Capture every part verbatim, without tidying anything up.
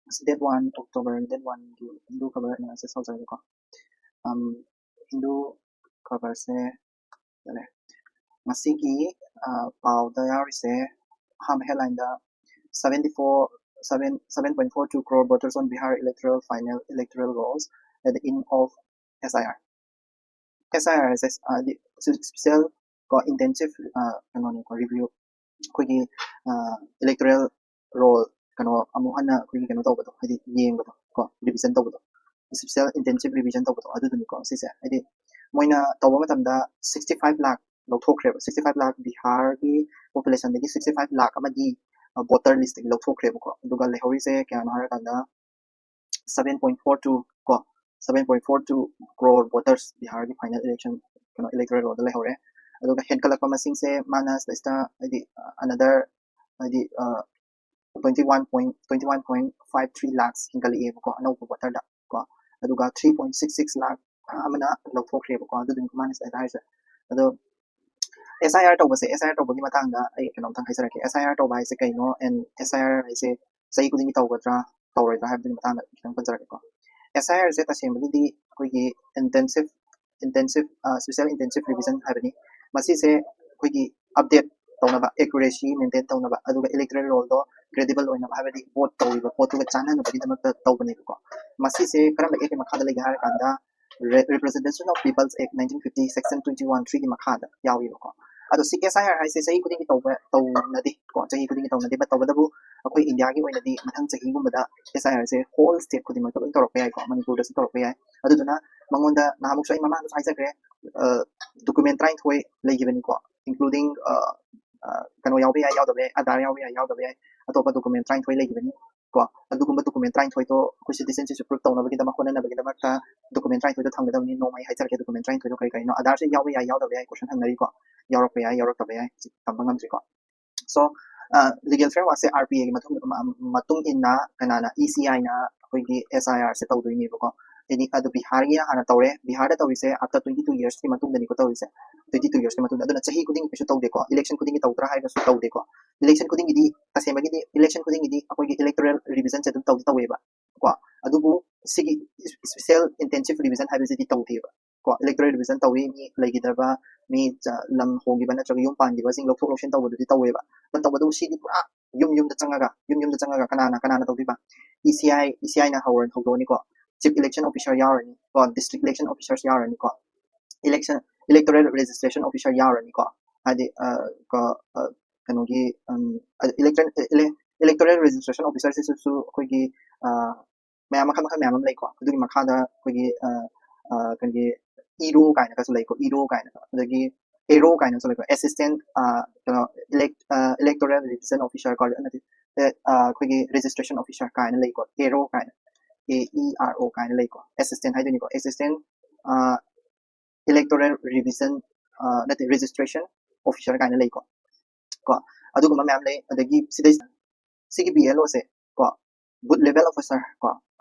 ꯑꯁꯤ date one October, date one ꯒꯤ ꯍꯤꯟꯗꯨ ꯈꯕꯔ ꯑꯦꯅꯥꯂꯥꯏꯁꯤꯁ ꯇꯧꯖꯔꯒꯦꯀꯣ꯫ ꯑꯝ, ꯍꯤꯟꯗꯨ ꯈꯕꯔꯁꯦ ꯂꯩꯔꯦ꯫ ꯃꯁꯤꯒꯤ, ꯑ, ꯄꯥꯎꯗ ꯌꯥꯎꯔꯤꯁꯦ ꯑꯍꯥꯟꯕ headline the seventy four, seven, seven point four two crore voters on Bihar electoral final electoral rolls at the end of S I R. S I R ꯁꯦ, ꯑ, ꯍꯥꯏꯗꯤ special ꯀꯣ, intensive, ꯑ, ꯀꯩꯅꯣꯅꯤꯀꯣ, review, ꯑꯩꯈꯣꯏꯒꯤ, ꯑ, electoral roll ꯀꯩꯅꯣ ꯑꯃꯨꯛ ꯍꯟꯅ ꯑꯩꯈꯣꯏꯒꯤ ꯀꯩꯅꯣ ꯇꯧꯕꯗꯣ, ꯍꯥꯏꯗꯤ ꯌꯦꯡꯕꯗꯣ ꯀꯣ, revision ꯇꯧꯕꯗꯣ, special intensive revision ꯇꯧꯕꯗꯣ ꯑꯗꯨꯗꯨꯅꯤꯀꯣ꯫ ꯁꯤꯁꯦ ꯍꯥꯏꯗꯤ ꯃꯣꯏꯅ ꯇꯧꯕ ꯃꯇꯝꯗ sixty five ꯂꯥꯛ ꯂꯧꯊꯣꯛꯈ꯭ꯔꯦꯕ꯫ Sixty five ꯂꯥꯛ ꯕꯤꯍꯥꯔꯒꯤ population ꯗꯒꯤ sixty five ꯂꯥꯛ ꯑꯃꯗꯤ, ꯑ, voter list ꯇꯒꯤ ꯂꯧꯊꯣꯛꯈ꯭ꯔꯦꯕꯀꯣ꯫ ꯑꯗꯨꯒ ꯂꯩꯍꯧꯔꯤꯁꯦ ꯀꯌꯥꯅꯣ ꯍꯥꯏꯔꯀꯥꯟꯗ seven point four two ꯀꯣ, seven point four two crore voters ꯕꯤꯍꯥꯔꯒꯤ final election ꯀꯩꯅꯣ electoral roll ꯗ ꯂꯩꯍꯧꯔꯦ꯫ ꯑꯗꯨꯒ ꯍꯦꯟꯒꯠꯂꯛꯄ ꯃꯁꯤꯡꯁꯦ ꯃꯥꯅ ꯁꯤꯗꯩꯁꯤꯗ ꯍꯥꯏꯗꯤ, ꯑ, another ꯍꯥꯏꯗꯤ, ꯑ, twenty one point, twenty one point five three lakhs ꯍꯦꯟꯒꯠꯂꯛꯑꯦꯕꯀꯣ ꯑꯅꯧꯕ voter ꯗ ꯀꯣ꯫ ꯑꯗꯨꯒ three point six six ꯂꯥꯛ ꯑꯃꯅ ꯂꯧꯊꯣꯛꯈ꯭ꯔꯦꯕꯀꯣ꯫ ꯑꯗꯨꯗꯨꯅꯤ ꯃꯥꯅ ꯁꯤꯗ ꯍꯥꯏꯔꯤꯁꯦ꯫ ꯑꯗꯣ S I R ꯇꯧꯕꯁꯦ, S I R ꯇꯧꯕꯒꯤ ꯃꯇꯥꯡꯗ ꯑꯩ ꯀꯩꯅꯣꯝꯇꯪ ꯍꯥꯏꯖꯔꯛꯀꯦ꯫ S I R ꯇꯧꯕ ꯍꯥꯏꯁꯦ ꯀꯩꯅꯣ and S I R ꯍꯥꯏꯁꯦ ꯆꯍꯤ ꯈꯨꯗꯤꯡꯒꯤ ꯇꯧꯒꯗ꯭ꯔꯥ ꯇꯧꯔꯣꯏꯗ꯭ꯔꯥ ꯍꯥꯏꯕꯗꯨꯒꯤ ꯃꯇꯥꯡꯗ ꯈꯤꯇꯪ ꯄꯟꯖꯔꯛꯀꯦꯀꯣ꯫ S I R ꯁꯦ ꯇꯁꯦꯡꯕꯒꯤꯗꯤ ꯑꯩꯈꯣꯏꯒꯤ intensive, intensive, ꯑ, special intensive revision ꯍꯥꯏꯕꯅꯤ꯫ ꯃꯁꯤꯁꯦ ꯑꯩꯈꯣꯏꯒꯤ update ꯇꯧꯅꯕ, accuracy maintain ꯇꯧꯅꯕ, ꯑꯗꯨꯒ electoral roll ꯗꯣ credible ꯑꯣꯏꯅꯕ, ꯍꯥꯏꯕꯗꯤ vote ꯇꯧꯔꯤꯕ ꯄꯣꯠꯇꯨꯒ ꯆꯥꯟꯅꯅꯕꯒꯤꯗꯃꯛꯇ ꯇꯧꯕꯅꯦꯕꯀꯣ꯫ ꯃꯁꯤꯁꯦ ꯀꯔꯝꯕ act ꯀꯤ ꯃꯈꯥꯗ ꯂꯩꯒꯦ ꯍꯥꯏꯔ ꯀꯥꯟꯗ, Re-, Representation of People's Act nineteen fifty section twenty one three ꯒꯤ ꯃꯈꯥꯗ ꯌꯥꯎꯏꯕꯀꯣ꯫ ꯑꯗꯣ ꯁꯤ S I R ꯍꯥꯏꯁꯦ ꯆꯍꯤ ꯈꯨꯗꯤꯡꯒꯤ ꯇꯧꯕ, ꯇꯧꯅꯗꯦ ꯀꯣ, ꯆꯍꯤ ꯈꯨꯗꯤꯡꯒꯤ ꯇꯧꯅꯗꯦ꯫ But ꯇꯧꯕꯇꯕꯨ ꯑꯩꯈꯣꯏ ꯏꯟꯗꯤꯌꯥꯒꯤ ꯑꯣꯏꯅꯗꯤ ꯃꯊꯪ ꯆꯍꯤꯒꯨꯝꯕꯗ S I R say whole state ꯈꯨꯗꯤꯡꯃꯛꯇ ꯂꯣꯏ ꯇꯧꯔꯛꯄ ꯌꯥꯏꯀꯣ, ꯃꯅꯤꯄꯨꯔꯗꯁꯨ ꯇꯧꯔꯛꯄ ꯌꯥꯏ꯫ ꯑꯗꯨꯗꯨꯅ ꯃꯉꯣꯟꯗ ꯅꯍꯥꯟꯃꯨꯛꯁꯨ ꯑꯩ ꯃꯃꯥꯡꯗꯁꯨ ꯍꯥꯏꯖꯈ꯭ꯔꯦ, ꯑ, document ꯇꯔꯥꯅꯤꯊꯣꯏ ꯂꯩꯈꯤꯕꯅꯤꯀꯣ, including, ꯑ, ꯑ, ꯀꯩꯅꯣ ꯌꯥꯎꯕ ꯌꯥꯏ, ꯌꯥꯎꯗꯕ ꯌꯥꯏ, Aadhaar ꯌꯥꯎꯕ ꯌꯥꯏ, ꯌꯥꯎꯗꯕ ꯌꯥꯏ, ꯑꯇꯣꯞꯄ document ꯇꯔꯥꯅꯤꯊꯣꯏ ꯂꯩꯈꯤꯕꯅꯤ ꯀꯣ꯫ ꯑꯗꯨꯒꯨꯝꯕ document ꯇꯔꯥꯅꯤꯊꯣꯏꯗꯣ ꯑꯩꯈꯣꯏ citizenship ꯁꯦ prove ꯇꯧꯅꯕꯒꯤꯗꯃꯛ, ꯍꯣꯠꯅꯅꯕꯒꯤꯗꯃꯛꯇ document ꯇꯔꯥꯅꯤꯊꯣꯏꯗꯣ ꯊꯝꯒꯗꯕꯅꯤ꯫ ꯅꯣꯡꯃ ꯑꯩ ꯍꯥꯏꯖꯔꯛꯀꯦ document ꯇꯔꯥꯅꯤꯊꯣꯏꯗꯣ ꯀꯔꯤ ꯀꯔꯤꯅꯣ꯫ Aadhaar ꯁꯦ ꯌꯥꯎꯕ ꯌꯥꯏ, ꯌꯥꯎꯗꯕ ꯌꯥꯏ, question ꯍꯪꯅꯔꯤꯀꯣ, ꯌꯥꯎꯔꯛꯄ ꯌꯥꯏ, ꯌꯥꯎꯔꯛꯇꯕ ꯌꯥꯏ, ꯍꯧꯖꯤꯛ ꯇꯝꯕ ꯉꯝꯗ꯭ꯔꯤꯀꯣ꯫ So, ꯑ, legal framework say R P A ꯒꯤ ꯃꯇꯨꯡ, ꯃ-, ꯃꯇꯨꯡ ꯏꯟꯅ ꯀꯅꯥꯅ, E C I ꯅ ꯑꯩꯈꯣꯏꯒꯤ S I R ꯁꯦ ꯇꯧꯗꯣꯏꯅꯦꯕꯀꯣ꯫ ꯑꯦꯅꯤ ꯑꯗꯨ ꯕꯤꯍꯥꯔꯒꯤ ꯍꯥꯟꯅ ꯇꯧꯔꯦ꯫ ꯕꯤꯍꯥꯔꯗ ꯇꯧꯔꯤꯁꯦ after twenty two yearsꯀꯤ ꯃꯇꯨꯡꯗꯅꯤꯀꯣ ꯇꯧꯔꯤꯁꯦ꯫ Twenty two yearsꯀꯤ ꯃꯇꯨꯡꯗ꯫ ꯑꯗꯨꯅ ꯆꯍꯤ ꯈꯨꯗꯤꯡꯒꯤ ꯀꯩꯁꯨ ꯇꯧꯗꯦꯀꯣ, election ꯈꯨꯗꯤꯡꯒꯤ ꯇꯧꯗ꯭ꯔꯥ ꯍꯥꯏꯔꯒꯁꯨ ꯇꯧꯗꯦꯀꯣ꯫ Election ꯈꯨꯗꯤꯡꯒꯤꯗꯤ ꯇꯁꯦꯡꯕꯒꯤꯗꯤ election ꯈꯨꯗꯤꯡꯒꯤꯗꯤ ꯑꯩꯈꯣꯏꯒꯤ electoral revisionꯁꯦ ꯑꯗꯨꯝ ꯇꯧꯗꯤ ꯇꯧꯋꯦꯕ ꯀꯣ꯫ ꯑꯗꯨꯕꯨ ꯁꯤꯒꯤ special intensive revision ꯍꯥꯏꯕꯁꯤꯗꯤ ꯇꯧꯗꯦꯕ ꯀꯣ꯫ Electoral revision ꯇꯧꯏ, ꯃꯤ ꯂꯩꯈꯤꯗꯕ, ꯃꯤ ꯆ- ꯂꯝ ꯍꯣꯡꯈꯤꯕ ꯅꯠꯇ꯭ꯔꯒ ꯌꯨꯝ ꯄꯥꯟꯈꯤꯕꯁꯤꯡ ꯂꯧꯊꯣꯛ ꯂꯧꯁꯤꯟ ꯇꯧꯕꯗꯨꯗꯤ ꯇꯧꯋꯦꯕ꯫ ꯇꯧꯕꯗꯨ ꯁꯤꯗꯤ ꯄꯨꯔꯥ ꯌꯨꯝ ꯌꯨꯝꯗ ꯆꯪꯉꯒ, ꯌꯨꯝ ꯌꯨꯝꯗ ꯆꯪꯉꯒ ꯀꯅꯥꯅ ꯀꯅꯥꯅ ꯇꯧꯗꯣꯏꯕ? ECI, ECIꯅ ꯍꯧꯔ ꯍꯧꯗꯣꯛꯑꯅꯤꯀꯣ꯫ Chief Election Officer ꯌꯥꯎꯔꯅꯤ ꯀꯣ, District Election Officers ꯌꯥꯎꯔꯅꯤꯀꯣ, Election Electoral Registration Officer ꯌꯥꯎꯔꯅꯤꯀꯣ, ꯍꯥꯏꯗꯤ ꯑ, ꯀ- ꯑ, ꯀꯩꯅꯣꯒꯤ ꯎꯝ, ꯑ, election ele- Electoral Registration Officerꯁꯤꯁꯨ ꯑꯩꯈꯣꯏꯒꯤ ꯑ, ꯃꯌꯥꯝ ꯃꯈꯜ ꯃꯈꯜ ꯃꯌꯥꯝ ꯑꯃ ꯂꯩꯀꯣ꯫ ꯑꯗꯨꯒꯤ ꯃꯈꯥꯗ ꯑꯩꯈꯣꯏꯒꯤ ꯑ, ꯑ, ꯀꯩꯅꯣꯒꯤ ERO ꯀꯥꯏꯅꯒꯁꯨ ꯂꯩꯀꯣ, ERO ꯀꯥꯏꯅ, ꯑꯗꯒꯤ ARO ꯀꯥꯏꯅꯁꯨ ꯂꯩꯀꯣ, Assistant ꯑ, ꯀꯩꯅꯣ elect ꯑ, Electoral Revision Officer ꯀꯣ, ꯅꯠꯇꯦ, ꯑ, ꯑ, ꯑꯩꯈꯣꯏꯒꯤ Registration Officer ꯀꯥꯏꯅ ꯂꯩꯀꯣ, ARO ꯀꯥꯏꯅ, A E R O ꯀꯥꯏꯅ ꯂꯩꯀꯣ, Assistant ꯍꯥꯏꯗꯣꯏꯅꯤꯀꯣ, Assistant ꯑ, Electoral Revision ꯑ, ꯅꯠꯇꯦ, Registration Officer ꯀꯥꯏꯅ ꯂꯩꯀꯣ꯫ ꯀꯣ, ꯑꯗꯨꯒꯨꯝꯕ ꯃꯌꯥꯝ ꯂꯩ꯫ ꯑꯗꯒꯤ ꯁꯤꯗꯩ ꯁꯤꯒꯤ BLOꯁꯦ ꯀꯣ, Booth Level Officer ꯀꯣ,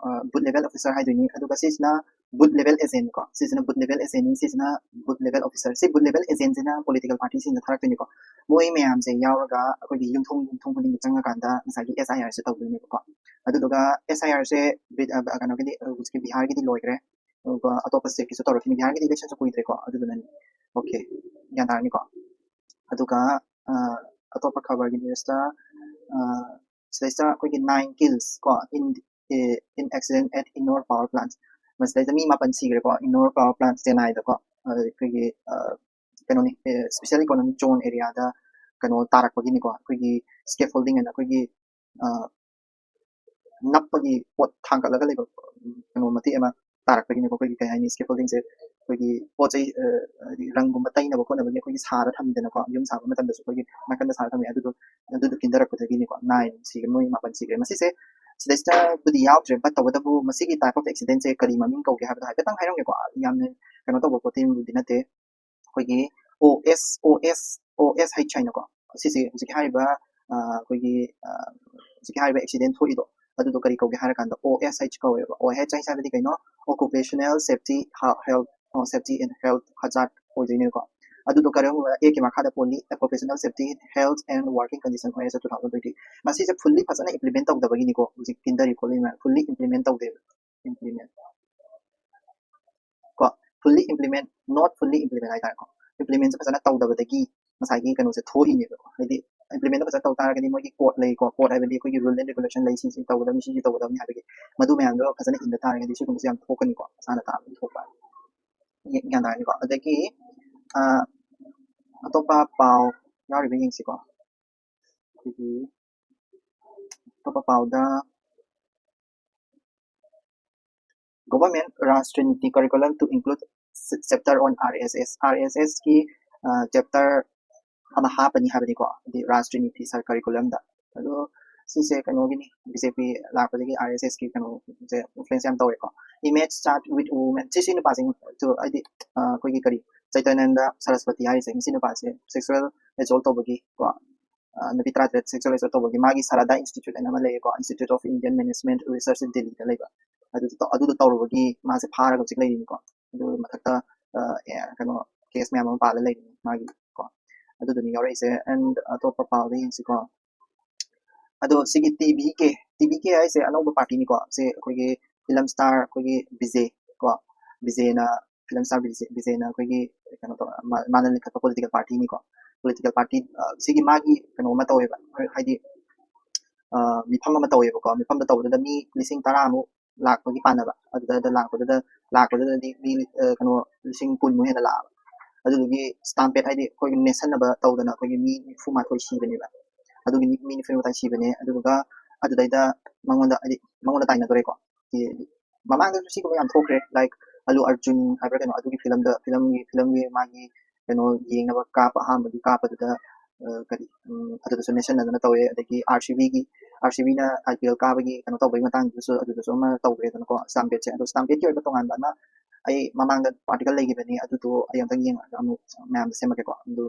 Booth Level Officer ꯍꯥꯏꯗꯣꯏꯅꯤ꯫ ꯑꯗꯨꯒ ꯁꯤꯁꯤꯅ Booth Level Agent ꯀꯣ, ꯁꯤꯁꯤꯅ Booth Level Agentꯅꯤ, ꯁꯤꯁꯤꯅ Booth Level Officer꯫ ꯁꯤ Booth Level Agentꯁꯤꯅ political partyꯁꯤꯡꯗ ꯊꯥꯔꯛꯇꯣꯏꯅꯤꯀꯣ꯫ ꯃꯣꯏ ꯃꯌꯥꯝꯁꯦ ꯌꯥꯎꯔꯒ ꯑꯩꯈꯣꯏꯒꯤ ꯌꯨꯝꯊꯣꯡ ꯌꯨꯝꯊꯣꯡ ꯈꯨꯗꯤꯡꯒꯤ ꯆꯪꯉꯀꯥꯟꯗ ꯉꯁꯥꯏꯒꯤ SIRꯁꯦ ꯇꯧꯗꯣꯏꯅꯦꯕꯀꯣ꯫ ꯑꯗꯨꯗꯨꯒ SIRꯁꯦ ꯀꯩꯅꯣꯒꯤꯗꯤ, ꯍꯧꯖꯤꯛꯀꯤ ꯕꯤꯍꯥꯔꯒꯤꯗꯤ ꯂꯣꯏꯈ꯭ꯔꯦ꯫ ꯑꯗꯨꯒ ꯑꯇꯣꯞꯄ stateꯀꯤꯁꯨ ꯇꯧꯔꯛꯈꯤꯅꯤ꯫ ꯕꯤꯍꯥꯔꯒꯤꯗꯤ electionꯁꯨ ꯀꯨꯏꯗ꯭ꯔꯦꯀꯣ, ꯑꯗꯨꯗꯨꯅꯅꯤ꯫ Okay, ꯒ꯭ꯌꯥꯟ ꯇꯥꯔꯅꯤꯀꯣ꯫ ꯑꯗꯨꯒ ꯑ, ꯑꯇꯣꯞꯄ ꯈꯕꯔꯒꯤ newsꯇ ꯑ, ꯁꯤꯗꯩꯁꯤꯗ ꯑꯩꯈꯣꯏꯒꯤ nine kills ꯀꯣ, in in accident at Ennore power plants꯫ ꯃꯁꯤꯗꯩꯗ ꯃꯤ ꯃꯥꯄꯟ ꯁꯤꯈ꯭ꯔꯦꯀꯣ, Ennore power plant ꯆꯦꯟꯅꯥꯏꯗꯀꯣ꯫ ꯑ, ꯑꯩꯈꯣꯏꯒꯤ ꯑ, ꯀꯩꯅꯣꯅꯤ, special economic zone areaꯗ ꯀꯩꯅꯣ ꯇꯥꯔꯛꯄꯒꯤꯅꯤꯀꯣ, ꯑꯩꯈꯣꯏꯒꯤ scaffolding ꯑꯅ ꯑꯩꯈꯣꯏꯒꯤ ꯑ, ꯅꯞꯄꯒꯤ ꯄꯣꯠ ꯊꯥꯡꯒꯠꯂꯒ ꯂꯩꯕ ꯀꯩꯅꯣ ꯃꯇꯦꯛ ꯑꯃ ꯇꯥꯔꯛꯄꯒꯤꯅꯤꯀꯣ꯫ ꯑꯩꯈꯣꯏꯒꯤ ꯀꯩ ꯍꯥꯏꯅꯤ, scaffoldingꯁꯦ ꯑꯩꯈꯣꯏꯒꯤ ꯄꯣꯠ ꯆꯩ ꯑ, ꯍꯥꯏꯗꯤ ꯔꯪꯒꯨꯝꯕ ꯇꯩꯅꯕ ꯈꯣꯠꯅꯕꯒꯤ ꯑꯩꯈꯣꯏꯒꯤ ꯁꯥꯔ ꯊꯝꯃꯤꯗꯅꯀꯣ, ꯌꯨꯝ ꯁꯥꯕ ꯃꯇꯝꯗꯁꯨ ꯑꯩꯈꯣꯏꯒꯤ ꯅꯥꯀꯟꯗ ꯁꯥꯔ ꯊꯝꯃꯤ꯫ ꯑꯗꯨꯗꯣ ꯑꯗꯨꯗꯣ ꯀꯤꯟꯊꯔꯛꯄꯗꯒꯤꯅꯤꯀꯣ, nine ꯁꯤꯈ꯭ꯔꯦ, ꯃꯣꯏ ꯃꯥꯄꯟ ꯁꯤꯈ꯭ꯔꯦ꯫ ꯃꯁꯤꯁꯦ ꯁꯤꯗꯩꯁꯤꯗꯕꯨꯗꯤ ꯌꯥꯎꯗ꯭ꯔꯦ, but ꯇꯧꯕꯇꯕꯨ ꯃꯁꯤꯒꯤ type of accidentꯁꯦ ꯀꯔꯤ ꯃꯃꯤꯡ ꯀꯧꯒꯦ ꯍꯥꯏꯕꯗꯣ ꯍꯥꯏꯐꯦꯠꯇꯪ ꯍꯥꯏꯔꯝꯒꯦꯀꯣ꯫ ꯌꯥꯝꯅ ꯀꯩꯅꯣ ꯇꯧꯕ ꯄꯣꯠꯇꯤꯕꯨꯗꯤ ꯅꯠꯇꯦ꯫ ꯑꯩꯈꯣꯏꯒꯤ OS OS OSH ꯍꯥꯏꯅꯀꯣ, ꯁꯤꯁꯦ ꯍꯧꯖꯤꯛꯀꯤ ꯍꯥꯏꯔꯤꯕ ꯑ, ꯑꯩꯈꯣꯏꯒꯤ ꯑ, ꯍꯧꯖꯤꯛꯀꯤ ꯍꯥꯏꯔꯤꯕ accident ꯊꯣꯛꯏꯗꯣ, ꯑꯗꯨꯗꯣ ꯀꯔꯤ ꯀꯧꯒꯦ ꯍꯥꯏꯔꯀꯥꯟꯗ O S H ꯀꯧꯋꯦꯕ꯫ O H ꯍꯥꯏꯕꯗꯤ ꯀꯩꯅꯣ? Occupational Safety, Health, Safety and Health Hazard ꯑꯣꯏꯗꯣꯏꯅꯦꯀꯣ꯫ ꯑꯗꯨꯗꯣ ꯀꯔꯝꯕ ꯑꯦꯛꯀꯤ ꯃꯈꯥꯗ ꯄꯣꯜꯂꯤ? Occupational Safety, Health and Working Condition, O S H two thousand twenty꯫ ꯃꯁꯤꯁꯦ fully ꯐꯖꯅ implement ꯇꯧꯗꯕꯒꯤꯅꯤꯀꯣ ꯍꯧꯖꯤꯛ ꯀꯤꯟꯗꯔꯤ ꯈꯣꯠꯂꯤ ꯃꯌꯥꯝ꯫ Fully implement ꯇꯧꯗꯦꯕ꯫ Implement ꯀꯣ, fully implement, not fully implement ꯍꯥꯏꯇꯥꯔꯦꯀꯣ꯫ Implementꯁꯦ ꯐꯖꯅ ꯇꯧꯗꯕꯗꯒꯤ ꯉꯁꯥꯏꯒꯤ ꯀꯩꯅꯣꯁꯦ ꯊꯣꯛꯏꯅꯦꯕꯀꯣ꯫ ꯍꯥꯏꯗꯤ implementꯇꯣ ꯐꯖꯅ ꯇꯧ ꯇꯥꯔꯒꯗꯤ ꯃꯣꯏꯒꯤ code ꯂꯩꯀꯣ, code ꯍꯥꯏꯕꯗꯤ ꯑꯩꯈꯣꯏꯒꯤ rule and regulation ꯂꯩ, ꯁꯤꯁꯤ ꯇꯧꯒꯗꯕꯅꯤ, ꯁꯤꯁꯤ ꯇꯧꯒꯗꯕꯅꯤ ꯍꯥꯏꯕꯒꯤ, ꯃꯗꯨ ꯃꯌꯥꯝꯗꯣ ꯐꯖꯅ ꯏꯟꯗ ꯇꯥꯔꯒꯗꯤ ꯁꯤꯒꯨꯝꯕꯁꯦ ꯌꯥꯝ ꯊꯣꯛꯀꯅꯤꯀꯣ, ꯃꯁꯥꯅ ꯇꯥꯕ ꯊꯣꯛꯄ꯫ ꯒ꯭ꯌꯥꯟ ꯇꯥꯔꯅꯤꯀꯣ꯫ ꯑꯗꯒꯤ ꯑ, ꯑꯇꯣꯞꯄ ꯄꯥꯎ ꯌꯥꯎꯔꯤꯕ ꯌꯦꯡꯁꯤꯀꯣ꯫ ꯑꯩꯈꯣꯏꯒꯤ ꯑꯇꯣꯞꯄ ꯄꯥꯎꯗ Government Rashtriya Niti curriculum to include chapter on R S S꯫ R S S ꯀꯤ chapter ꯑꯃ ꯍꯥꯞꯄꯅꯤ ꯍꯥꯏꯕꯅꯤꯀꯣ, ꯍꯥꯏꯗꯤ Rashtriya Niti curriculumꯗ꯫ ꯑꯗꯣ ꯁꯤꯁꯦ ꯀꯩꯅꯣꯒꯤꯅꯤ, B J P ꯂꯥꯛꯄꯗꯒꯤ R S S ꯀꯤ ꯀꯩꯅꯣꯁꯦ influence ꯌꯥꯝ ꯇꯧꯋꯦꯀꯣ꯫ Image chart with women꯫ ꯁꯤꯁꯤ ꯅꯨꯄꯥꯁꯤꯡ ꯍꯥꯏꯗꯤ ꯑꯩꯈꯣꯏꯒꯤ ꯀꯔꯤ ꯆꯩꯇꯟꯌꯥꯅꯟꯗ ꯁꯔꯁꯄꯇꯤ ꯍꯥꯏꯔꯤꯁꯦ, ꯃꯁꯤ ꯅꯨꯄꯥꯁꯦ sexual assault ꯇꯧꯕꯒꯤ ꯀꯣ, ꯅꯨꯄꯤ ꯇꯔꯥꯇꯔꯦꯠ sexual assault ꯇꯧꯕꯒꯤ ꯃꯥꯒꯤ ꯁꯔꯗꯥ Institute ꯍꯥꯏꯅ ꯑꯃ ꯂꯩꯌꯦꯀꯣ, Institute of Indian Management Research ꯗꯦꯜꯂꯤꯗ ꯂꯩꯕ꯫ ꯑꯗꯨꯗꯣ ꯑꯗꯨꯗꯣ ꯇꯧꯔꯨꯕꯒꯤ ꯃꯥꯁꯦ ꯐꯥꯔꯒ ꯍꯧꯖꯤꯛ ꯂꯩꯔꯤꯅꯤꯀꯣ꯫ ꯑꯗꯨ ꯃꯊꯛꯇ ꯀꯩꯅꯣ case ꯃꯌꯥꯝ ꯑꯃ ꯄꯥꯜꯂ ꯂꯩꯔꯤꯅꯤ ꯃꯥꯒꯤ ꯀꯣ꯫ ꯑꯗꯨꯗꯨꯅꯤ ꯌꯥꯎꯔꯛꯏꯁꯦ꯫ And ꯑꯇꯣꯞꯄ ꯄꯥꯎꯗ ꯌꯦꯡꯁꯤꯀꯣ꯫ ꯑꯗꯣ ꯁꯤꯒꯤ T B K, T B K ꯍꯥꯏꯁꯦ ꯑꯅꯧꯕ partyꯅꯤꯀꯣ꯫ ꯁꯤ ꯑꯩꯈꯣꯏꯒꯤ film star ꯑꯩꯈꯣꯏꯒꯤ ꯕꯤꯖꯦ ꯀꯣ, ꯕꯤꯖꯦꯅ, film star ꯕꯤꯖꯦ, ꯕꯤꯖꯦꯅ ꯑꯩꯈꯣꯏꯒꯤ ꯀꯩꯅꯣ ꯇꯧ-, ꯃꯥ-, ꯃꯥꯅ ꯂꯤꯡꯈꯠꯄ political partyꯅꯤꯀꯣ꯫ Political party, ꯑ, ꯁꯤꯒꯤ ꯃꯥꯒꯤ ꯀꯩꯅꯣ ꯑꯃ ꯇꯧꯋꯦꯕ, ꯍꯥꯏꯗꯤ, ꯑ, ꯃꯤꯐꯝ ꯑꯃ ꯇꯧꯋꯦꯕꯀꯣ꯫ ꯃꯤꯐꯝꯗꯣ ꯇꯧꯕꯗꯨꯗ ꯃꯤ ꯂꯤꯁꯤꯡ ꯇꯔꯥꯃꯨꯛ ꯂꯥꯛꯄꯒꯤ ꯄꯥꯅꯕ꯫ ꯑꯗꯨꯗ ꯂꯥꯛꯄꯗꯨꯗ, ꯂꯥꯛꯄꯗꯨꯗꯗꯤ ꯃꯤ, ꯑ, ꯀꯩꯅꯣ, ꯂꯤꯁꯤꯡ ꯀꯨꯟꯃꯨꯛ ꯍꯦꯟꯅ ꯂꯥꯛꯑꯕ꯫ ꯑꯗꯨꯗꯨꯒꯤ stampede ꯍꯥꯏꯗꯤ ꯑꯩꯈꯣꯏꯒꯤ ꯅꯦꯠꯁꯟꯅꯕ ꯇꯧꯗꯅ ꯑꯩꯈꯣꯏꯒꯤ ꯃꯤ ꯅꯤꯐꯨ ꯃꯥꯊꯣꯏ ꯁꯤꯕꯅꯦꯕ꯫ ꯑꯗꯨꯒꯤ ꯃꯤ, ꯃꯤ ꯅꯤꯐꯨ ꯃꯥꯊꯣꯏ ꯁꯤꯕꯅꯦ꯫ ꯑꯗꯨꯗꯨꯒ ꯑꯗꯨꯗꯩꯗ ꯃꯉꯣꯟꯗ, ꯍꯥꯏꯗꯤ ꯃꯉꯣꯟꯗ ꯇꯥꯏꯅꯗꯣꯔꯦꯀꯣ꯫ ꯃꯃꯥꯡꯗꯁꯨ ꯁꯤꯒꯨꯝꯕ ꯌꯥꯝ ꯊꯣꯛꯈ꯭ꯔꯦ, like ꯑꯂꯨ ꯑꯔꯖꯨꯟ ꯍꯥꯏꯕ꯭ꯔꯥ ꯀꯩꯅꯣ, ꯑꯗꯨꯒꯤ filmꯗ, filmꯒꯤ, filmꯒꯤ ꯃꯥꯒꯤ ꯀꯩꯅꯣ ꯌꯦꯡꯅꯕ ꯀꯥꯞꯄ ꯑꯍꯥꯟꯕꯒꯤ ꯀꯥꯞꯄꯗꯨꯗ, ꯑ, ꯀꯔꯤ, ꯎꯝ, ꯑꯗꯨꯗꯁꯨ ꯅꯦꯠꯁꯟꯅꯗꯅ ꯇꯧꯋꯦ꯫ ꯑꯗꯒꯤ R C Bꯒꯤ, R C Bꯅ I P L ꯀꯥꯕꯒꯤ ꯀꯩꯅꯣ ꯇꯧꯕꯒꯤ ꯃꯇꯥꯡꯗꯨꯗꯁꯨ ꯑꯗꯨꯗꯁꯨ ꯑꯃ ꯇꯧꯈ꯭ꯔꯦꯗꯅꯀꯣ, stampedeꯁꯦ꯫ ꯑꯗꯣ stampede ꯀꯤ ꯑꯣꯏꯕ ꯇꯣꯉꯥꯟꯕ ꯑꯃ ꯑꯩ ꯃꯃꯥꯡꯗ article ꯂꯩꯈꯤꯕꯅꯤ, ꯑꯗꯨꯗꯣ ꯑꯩ ꯑꯝꯇꯪ ꯌꯦꯡꯉꯒ ꯑꯃꯨꯛ ꯃꯌꯥꯝꯗ ꯁꯦꯝꯃꯛꯀꯦꯀꯣ꯫ ꯑꯗꯨ,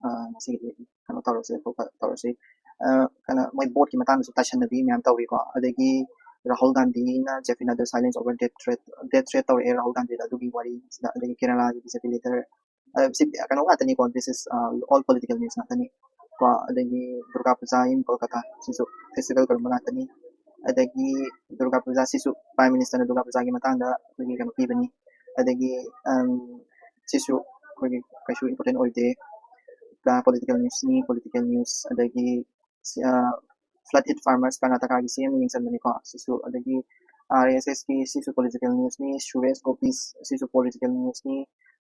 ꯑ, ꯉꯁꯤꯒꯤꯗꯤ ꯀꯩꯅꯣ ꯇꯧꯔꯁꯦ, ꯑꯇꯣꯞꯄ ꯇꯧꯔꯁꯤ꯫ ꯀꯩꯅꯣ ꯃꯣꯏ ꯕꯣꯠꯀꯤ ꯃꯇꯥꯡꯗꯁꯨ ꯇꯥꯏꯁꯟꯅꯕꯤ ꯃꯌꯥꯝ ꯇꯧꯔꯤꯀꯣ꯫ ꯑꯗꯒꯤ ꯔꯥꯍꯨꯜ ꯒꯥꯟꯙꯤꯅ J P Nadda silence over death threat, death threat ꯇꯧꯔꯛꯑꯦ ꯔꯥꯍꯨꯜ ꯒꯥꯟꯙꯤꯗ꯫ ꯑꯗꯨꯒꯤ ꯋꯥꯔꯤꯁꯤꯗ ꯑꯗꯒꯤ ꯀꯦꯔꯂꯥꯒꯤ B J P leader ꯁꯤ ꯀꯩꯅꯣ ꯉꯥꯛꯇꯅꯤꯀꯣ꯫ This is all political news ꯉꯥꯛꯇꯅꯤ ꯀꯣ꯫ ꯑꯗꯒꯤ ꯗꯨꯔꯒꯥ ꯄꯨꯖꯥ in Kolkata ꯁꯤꯁꯨ festival ꯀꯔꯝꯕ ꯉꯥꯛꯇꯅꯤ꯫ ꯑꯗꯒꯤ ꯗꯨꯔꯒꯥ ꯄꯨꯖꯥ ꯁꯤꯁꯨ Prime Ministerꯅ ꯗꯨꯔꯒꯥ ꯄꯨꯖꯥꯒꯤ ꯃꯇꯥꯡꯗ ꯑꯩꯈꯣꯏꯒꯤ ꯀꯩꯅꯣ ꯄꯤꯕꯅꯤ꯫ ꯑꯗꯒꯤ ꯁꯤꯁꯨ ꯑꯩꯈꯣꯏꯒꯤ ꯀꯩꯁꯨ important ꯑꯣꯏꯗꯦ꯫ Political newsꯅꯤ, political news꯫ ꯑꯗꯒꯤ flood hit farmers Karnatakaꯒꯤ C M ꯌꯦꯡꯁꯟꯕꯅꯤꯀꯣ ꯁꯤꯁꯨ꯫ ꯑꯗꯒꯤ R S Sꯀꯤ ꯁꯤꯁꯨ political newsꯅꯤ꯫ Suresh Gopiꯁꯤꯁꯨ political newsꯅꯤ꯫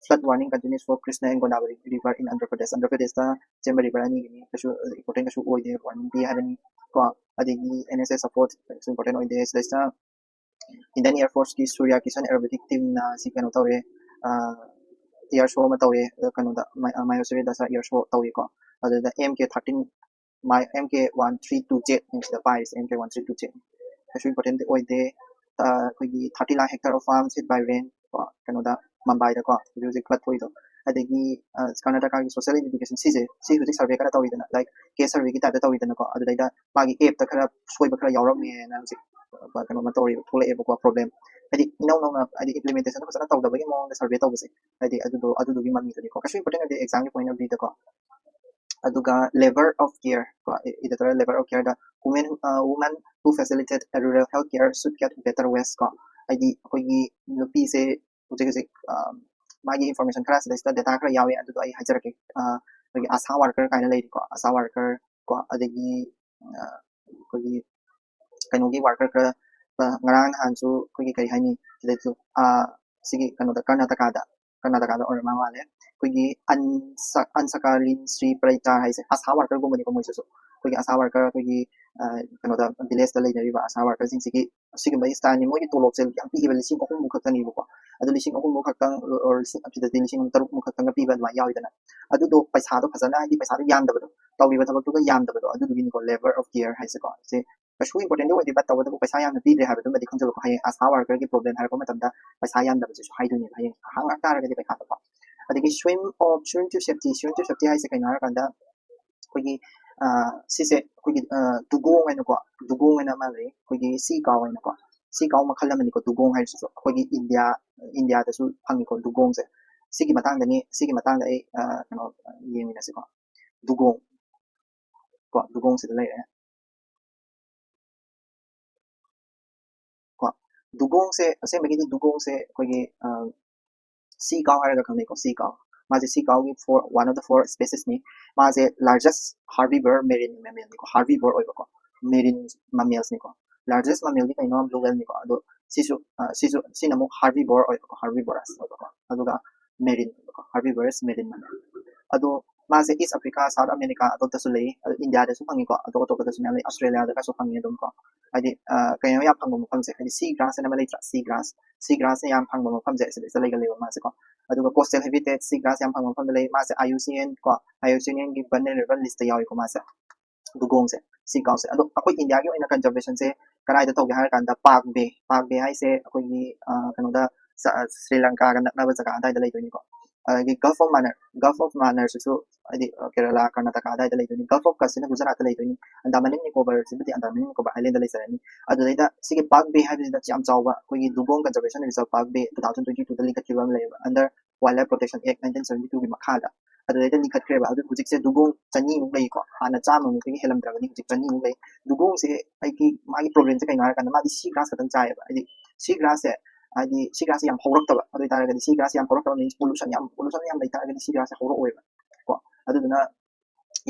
Flood warning continues for Krishna and Godavari river in Andhra Pradesh꯫ Andhra Pradeshꯇ ꯆꯦꯟꯕ river ꯑꯅꯤꯒꯤꯅꯤ꯫ ꯀꯩꯁꯨ important ꯀꯩꯁꯨ ꯑꯣꯏꯗꯦ, warning ꯄꯤ ꯍꯥꯏꯕꯅꯤ ꯀꯣ꯫ ꯑꯗꯒꯤ N S S support ꯀꯩꯁꯨ important ꯑꯣꯏꯗꯦ꯫ ꯁꯤꯗꯩꯁꯤꯗ Indian Air Forceꯀꯤ Surya Kisan aerobatic teamꯅ ꯁꯤ ꯀꯩꯅꯣ ꯇꯧꯔꯦ, air show ꯑꯃ ꯇꯧꯔꯦ꯫ ꯀꯩꯅꯣꯗ ꯃꯌꯣꯁꯔꯤꯗꯁ air show ꯇꯧꯏꯀꯣ꯫ ꯑꯗꯨꯗ M K thirteen my M K one three two J ꯁꯤꯗ ꯄꯥꯏꯔꯤꯁꯦ M K one three two J꯫ ꯀꯩꯁꯨ important ꯑꯣꯏꯗꯦ꯫ ꯑꯩꯈꯣꯏꯒꯤ thirty lakh hectare of farms hit by rain ꯀꯣ, ꯀꯩꯅꯣꯗ ꯃꯝꯕꯥꯏꯗꯀꯣ ꯍꯧꯖꯤꯛ ꯍꯧꯖꯤꯛ flood ꯊꯣꯛꯏꯗꯣ꯫ ꯑꯗꯒꯤ Karnatakaꯒꯤ social education ꯁꯤꯁꯦ ꯁꯤ ꯍꯧꯖꯤꯛ survey ꯈꯔ ꯇꯧꯔꯤꯗꯅ, like case surveyꯒꯤ typeꯇ ꯇꯧꯔꯤꯗꯅꯀꯣ꯫ ꯑꯗꯨꯗꯩꯗ ꯃꯥꯒꯤ appꯇ ꯈꯔ ꯁꯣꯏꯕ ꯈꯔ ꯌꯥꯎꯔꯝꯃꯦꯅ ꯍꯧꯖꯤꯛ ꯀꯩꯅꯣ ꯑꯃ ꯇꯧꯔꯤꯕ, ꯊꯣꯛꯂꯛꯑꯦꯕꯀꯣ problem꯫ ꯍꯥꯏꯗꯤ ꯏꯅꯧ ꯅꯧꯅ ꯍꯥꯏꯗꯤ implementation ꯐꯖꯅ ꯇꯧꯗꯕꯒꯤ ꯃꯑꯣꯡꯗ survey ꯇꯧꯕꯁꯦ꯫ ꯍꯥꯏꯗꯤ ꯑꯗꯨꯗꯣ ꯑꯗꯨꯗꯨꯒꯤ ꯃꯃꯤꯗꯨꯅꯤꯀꯣ꯫ ꯀꯩꯁꯨ important ꯑꯣꯏꯗꯦ examꯒꯤ point of viewꯗꯀꯣ꯫ ꯑꯗꯨꯒ level of care ꯀꯣ, ꯏꯗꯇꯔ level of careꯗ women, women who facilitate rural health care should get better wages ꯀꯣ꯫ ꯍꯥꯏꯗꯤ ꯑꯩꯈꯣꯏꯒꯤ ꯅꯨꯄꯤꯁꯦ ꯍꯧꯖꯤꯛ ꯍꯧꯖꯤꯛ ꯃꯥꯒꯤ information ꯈꯔ ꯁꯤꯗꯩꯁꯤꯗ data ꯈꯔ ꯌꯥꯎꯋꯦ, ꯑꯗꯨꯗꯣ ꯑꯩ ꯍꯥꯏꯖꯔꯛꯀꯦ꯫ ꯑꯩꯈꯣꯏꯒꯤ ASHA worker ꯀꯥꯏꯅ ꯂꯩꯔꯤꯀꯣ, ASHA worker ꯀꯣ꯫ ꯑꯗꯒꯤ ꯑꯩꯈꯣꯏꯒꯤ ꯀꯩꯅꯣꯒꯤ worker ꯈꯔ, ꯉꯔꯥꯡ ꯅꯍꯥꯟꯁꯨ ꯑꯩꯈꯣꯏꯒꯤ ꯀꯔꯤ ꯍꯥꯏꯅꯤ, ꯁꯤꯗꯩꯁꯨ ꯁꯤꯒꯤ ꯀꯩꯅꯣꯗ ꯀꯔꯅꯥꯇꯀꯥꯗ, ꯀꯔꯅꯥꯇꯀꯥꯗ ꯑꯣꯏꯔ ꯃꯥꯜꯂꯦ꯫ ꯑꯩꯈꯣꯏꯒꯤ ꯑꯟꯁ ꯑꯟꯁꯀꯥꯂꯤꯟ ꯁ꯭ꯔꯤ ꯄ꯭ꯔꯩꯇꯥ ꯍꯥꯏꯁꯦ ASHA workerꯒꯨꯝꯕꯅꯤꯀꯣ ꯃꯣꯏꯁꯤꯁꯨ꯫ ꯑꯩꯈꯣꯏꯒꯤ ASHA worker ꯑꯩꯈꯣꯏꯒꯤ ꯀꯩꯅꯣꯗ villageꯇ ꯂꯩꯅꯔꯤꯕ ASHA workerꯁꯤꯡꯁꯤꯒꯤ ꯁꯤꯒꯨꯝꯕꯒꯤ styleꯅꯤ꯫ ꯃꯣꯏꯒꯤ ꯇꯣꯂꯣꯞꯁꯦ ꯌꯥꯝ ꯄꯤꯛꯏꯕ, ꯂꯤꯁꯤꯡ ꯑꯍꯨꯝꯃꯨꯛ ꯈꯛꯇꯅꯦꯕꯀꯣ꯫ ꯑꯗꯨ ꯂꯤꯁꯤꯡ ꯑꯍꯨꯝꯃꯨꯛ ꯈꯛꯇꯪ, ꯁꯤꯗꯗꯤ ꯂꯤꯁꯤꯡ ꯇꯔꯨꯛꯃꯨꯛ ꯈꯛꯇꯪꯒ ꯄꯤꯕ ꯑꯗꯨꯃꯥꯏꯅ ꯌꯥꯎꯋꯤꯗꯅ꯫ ꯑꯗꯨꯗꯣ ꯄꯩꯁꯥꯗꯣ ꯐꯖꯅ, ꯍꯥꯏꯗꯤ ꯄꯩꯁꯥꯗꯣ ꯌꯥꯝꯗꯕꯗꯣ, ꯇꯧꯔꯤꯕ ꯊꯕꯛꯇꯨꯒ ꯌꯥꯝꯗꯕꯗꯣ, ꯑꯗꯨꯗꯨꯒꯤꯅꯤꯀꯣ level of care ꯍꯥꯏꯁꯦꯀꯣ꯫ ꯁꯦ ꯀꯩꯁꯨ importantꯗꯤ ꯑꯣꯏꯗꯦ, but ꯇꯧꯕꯇꯕꯨ ꯄꯩꯁꯥ ꯌꯥꯝꯅ ꯄꯤꯗ꯭ꯔꯦ ꯍꯥꯏꯕꯗꯨꯃꯗꯤ ꯈꯪꯖꯤꯜꯂꯨꯀꯣ꯫ ꯍꯌꯦꯡ ASHA workerꯒꯤ problem ꯍꯥꯏꯔꯛꯄ ꯃꯇꯝꯗ ꯄꯩꯁꯥ ꯌꯥꯝꯗꯕꯁꯤꯁꯨ ꯍꯥꯏꯗꯣꯏꯅꯦꯕ ꯍꯌꯦꯡ ꯍꯪꯉꯛ ꯇꯥꯔꯒꯗꯤ ꯄꯩꯁꯥꯗꯣꯀꯣ꯫ ꯑꯗꯒꯤ swim of, swim to safety, swim to safety ꯍꯥꯏꯁꯦ ꯀꯩꯅꯣ ꯍꯥꯏꯔꯀꯥꯟꯗ ꯑꯩꯈꯣꯏꯒꯤ ꯁꯤꯁꯦ ꯑꯩꯈꯣꯏꯒꯤ ꯗꯨꯒꯣꯡ ꯍꯥꯏꯅꯀꯣ, ꯗꯨꯒꯣꯡ ꯍꯥꯏꯅ ꯑꯃ ꯂꯩ, ꯑꯩꯈꯣꯏꯒꯤ ꯁꯤ ꯀꯥꯎ ꯍꯥꯏꯅꯀꯣ꯫ ꯁꯤ ꯀꯥꯎ ꯃꯈꯜ ꯑꯃꯅꯤꯀꯣ, ꯗꯨꯒꯣꯡ ꯍꯥꯏꯔꯤꯁꯤꯁꯨ ꯑꯩꯈꯣꯏꯒꯤ ꯏꯟꯗꯤꯌꯥ, ꯏꯟꯗꯤꯌꯥꯗꯁꯨ ꯐꯪꯉꯤꯀꯣ ꯗꯨꯒꯣꯡꯁꯦ꯫ ꯁꯤꯒꯤ ꯃꯇꯥꯡꯗꯅꯤ, ꯁꯤꯒꯤ ꯃꯇꯥꯡꯗ ꯑꯩ ꯀꯩꯅꯣ ꯌꯦꯡꯃꯤꯟꯅꯁꯤꯀꯣ꯫ ꯗꯨꯒꯣꯡ ꯀꯣ, ꯗꯨꯒꯣꯡꯁꯤꯗ ꯂꯩꯔꯦ꯫ ꯀꯣ, ꯗꯨꯒꯣꯡꯁꯦ, ꯑꯁꯦꯡꯕꯒꯤꯗꯤ ꯗꯨꯒꯣꯡꯁꯦ ꯑꯩꯈꯣꯏꯒꯤ ꯁꯤ ꯀꯥꯎ ꯍꯥꯏꯔꯒ ꯈꯪꯅꯩꯀꯣ, ꯁꯤ ꯀꯥꯎ꯫ ꯃꯥꯁꯦ ꯁꯤ ꯀꯥꯎꯒꯤ four, one of the four ꯁ꯭ꯄꯦꯁꯤꯁꯅꯤ꯫ ꯃꯥꯁꯦ ꯂꯥꯔꯖꯦꯁ ꯍꯥꯔꯕꯤꯕꯔ ꯃꯦꯔꯤꯟ ꯃꯦꯃꯦꯜꯅꯤꯀꯣ, ꯍꯥꯔꯕꯤꯕꯔ ꯑꯣꯏꯕꯀꯣ, ꯃꯦꯔꯤꯟ ꯃꯃꯦꯜꯁꯅꯤꯀꯣ꯫ ꯂꯥꯔꯖꯦꯁ ꯃꯃꯦꯜꯗꯤ ꯀꯩꯅꯣ? ꯕ꯭ꯂꯨ ꯋꯦꯜꯅꯤꯀꯣ꯫ ꯑꯗꯣ ꯁꯤꯁꯨ ꯁꯤꯁꯨ ꯁꯤꯅ ꯑꯃꯨꯛ ꯍꯥꯔꯕꯤꯕꯣꯔ ꯑꯣꯏꯕꯀꯣ, ꯍꯥꯔꯕꯤꯕꯣꯔꯁ ꯑꯣꯏꯕꯀꯣ꯫ ꯑꯗꯨꯒ ꯃꯦꯔꯤꯟ ꯑꯣꯏꯕꯀꯣ, ꯍꯥꯔꯕꯤꯕꯣꯔꯁ ꯃꯦꯔꯤꯟ ꯃꯃꯦꯜ꯫ ꯑꯗꯣ ꯃꯥꯁꯦ ꯏꯁ ꯑꯐ꯭ꯔꯤꯀꯥ, ꯁꯥꯎꯠ ꯑꯃꯦꯔꯤꯀꯥ ꯑꯗꯣꯝꯗꯁꯨ ꯂꯩ, ꯏꯟꯗꯤꯌꯥꯗꯁꯨ ꯐꯪꯉꯤꯀꯣ, ꯑꯇꯣꯞ ꯑꯇꯣꯞꯄꯗꯁꯨ ꯃꯌꯥꯝ ꯂꯩ, ꯑꯁꯇ꯭ꯔꯦꯂꯤꯌꯥꯗꯒꯁꯨ ꯐꯪꯉꯤ ꯑꯗꯨꯝ ꯀꯣ꯫ ꯍꯥꯏꯗꯤ ꯀꯩꯅꯣ ꯌꯥꯝ ꯐꯪꯕ ꯃꯐꯝꯁꯦ, ꯍꯥꯏꯗꯤ ꯁꯤ ꯒ꯭ꯔꯥꯁ ꯍꯥꯏꯅ ꯑꯃ ꯂꯩꯇ꯭ꯔꯥ, ꯁꯤ ꯒ꯭ꯔꯥꯁ, ꯁꯤ ꯒ꯭ꯔꯥꯁꯁꯦ ꯌꯥꯝ ꯐꯪꯕ ꯃꯐꯝꯁꯦ ꯁꯤꯗꯩꯁꯤꯗ ꯂꯩꯒꯜꯂꯦꯕ ꯃꯥꯁꯦꯀꯣ꯫ ꯑꯗꯨꯒ ꯀꯣꯁꯇꯦꯜ ꯍꯦꯕꯤꯇꯦꯠ, ꯁꯤ ꯒ꯭ꯔꯥꯁ ꯌꯥꯝ ꯐꯪꯕ ꯃꯐꯝꯗ ꯂꯩ꯫ ꯃꯥꯁꯦ ꯑꯥꯏ ꯌꯨ ꯁꯤ ꯑꯦꯟ ꯀꯣ, ꯑꯥꯏ ꯌꯨ ꯁꯤ ꯑꯦꯟꯒꯤ ꯚꯜꯅꯔꯦꯕꯜ ꯂꯤꯁꯇ ꯌꯥꯎꯏꯀꯣ ꯃꯥꯁꯦ, ꯗꯨꯒꯣꯡꯁꯦ, ꯁꯤ ꯀꯥꯎꯁꯦ꯫ ꯑꯗꯣ ꯑꯩꯈꯣꯏ ꯏꯟꯗꯤꯌꯥꯒꯤ ꯑꯣꯏꯅ ꯀꯟꯖꯔꯕꯦꯁꯟꯁꯦ ꯀꯗꯥꯏꯗ ꯇꯧꯒꯦ ꯍꯥꯏꯔ ꯀꯥꯟꯗ ꯄꯥꯛ ꯕꯦ, ꯄꯥꯛ ꯕꯦ ꯍꯥꯏꯁꯦ ꯑꯩꯈꯣꯏꯒꯤ ꯀꯩꯅꯣꯗ, ꯁ꯭ꯔꯤ ꯂꯪꯀꯥꯒ ꯅꯛꯅꯕ ꯖꯒꯥ ꯑꯗꯥꯏꯗ ꯂꯩꯗꯣꯏꯅꯤꯀꯣ꯫ ꯑꯗꯒꯤ ꯒꯜꯐ ꯑꯣꯐ ꯃꯥꯟꯅꯔ, ꯒꯜꯐ ꯑꯣꯐ ꯃꯥꯟꯅꯔꯁꯤꯁꯨ ꯍꯥꯏꯗꯤ ꯀꯦꯔꯂꯥ, ꯀꯔꯅꯥꯇꯀꯥ ꯑꯗꯥꯏꯗ ꯂꯩꯗꯣꯏꯅꯤ꯫ ꯒꯜꯐ ꯑꯣꯐ ꯀꯠꯁꯤꯅ ꯒꯨꯖꯔꯥꯠꯇ ꯂꯩꯗꯣꯏꯅꯤ꯫ ꯑꯟꯗꯥꯃꯟ ꯑꯦꯟ ꯅꯤꯀꯣꯕꯔꯁꯤꯕꯨꯗꯤ ꯑꯟꯗꯥꯃꯟ ꯑꯦꯟ ꯅꯤꯀꯣꯕꯔ ꯑꯥꯏꯂꯦꯟꯗ ꯂꯩꯖꯔꯅꯤ꯫ ꯑꯗꯨꯗꯩꯗ ꯁꯤꯒꯤ ꯄꯥꯛ ꯕꯦ ꯍꯥꯏꯕꯁꯤꯗ ꯌꯥꯝ ꯆꯥꯎꯕ ꯑꯩꯈꯣꯏꯒꯤ dugong conservation reserve Palk bay two thousand twenty ꯇꯨꯗ ꯂꯤꯡꯈꯠꯈꯤꯕ ꯑꯃ ꯂꯩꯌꯦꯕ, under wildlife protection act nineteen seventy ꯇꯨꯒꯤ ꯃꯈꯥꯗ꯫ ꯑꯗꯨꯗꯩꯗ ꯂꯤꯡꯈꯠꯈ꯭ꯔꯦꯕ꯫ ꯑꯗꯨ ꯍꯧꯖꯤꯛꯁꯦ ꯗꯨꯒꯣꯡ ꯆꯅꯤꯃꯨꯛ ꯂꯩꯀꯣ꯫ ꯍꯥꯟꯅ ꯆꯥꯝꯃꯃꯨꯛꯇꯒꯤ ꯍꯦꯜꯂꯝꯗ꯭ꯔꯕꯅꯤ, ꯍꯧꯖꯤꯛ ꯆꯅꯤꯃꯨꯛ ꯂꯩ꯫ ꯗꯨꯒꯣꯡꯁꯦ ꯑꯩꯒꯤ, ꯃꯥꯒꯤ ꯄ꯭ꯔꯣꯕ꯭ꯂꯦꯝꯁꯦ ꯀꯩꯅꯣ ꯍꯥꯏꯔꯀꯥꯟꯗ ꯃꯥꯗꯤ ꯁꯤ ꯒ꯭ꯔꯥꯁ ꯈꯛꯇꯪ ꯆꯥꯏꯌꯦꯕ꯫ ꯍꯥꯏꯗꯤ ꯁꯤ ꯒ꯭ꯔꯥꯁꯁꯦ, ꯍꯥꯏꯗꯤ ꯁꯤ ꯒ꯭ꯔꯥꯁꯁꯦ ꯌꯥꯝ ꯍꯧꯔꯛꯇꯕ, ꯑꯗꯨ ꯑꯣꯏꯇꯥꯔꯒꯗꯤ ꯁꯤ ꯒ꯭ꯔꯥꯁꯁꯦ ꯌꯥꯝ ꯍꯧꯔꯛꯇꯕ ꯃꯤꯟꯁ ꯄꯣꯂꯨꯁꯟ ꯌꯥꯝ, ꯄꯣꯂꯨꯁꯟ ꯌꯥꯝ ꯂꯩꯇꯥꯔꯒꯗꯤ ꯁꯤ ꯒ꯭ꯔꯥꯁꯁꯦ ꯍꯧꯔꯛꯑꯣꯏꯕ ꯀꯣ꯫ ꯑꯗꯨꯗꯨꯅ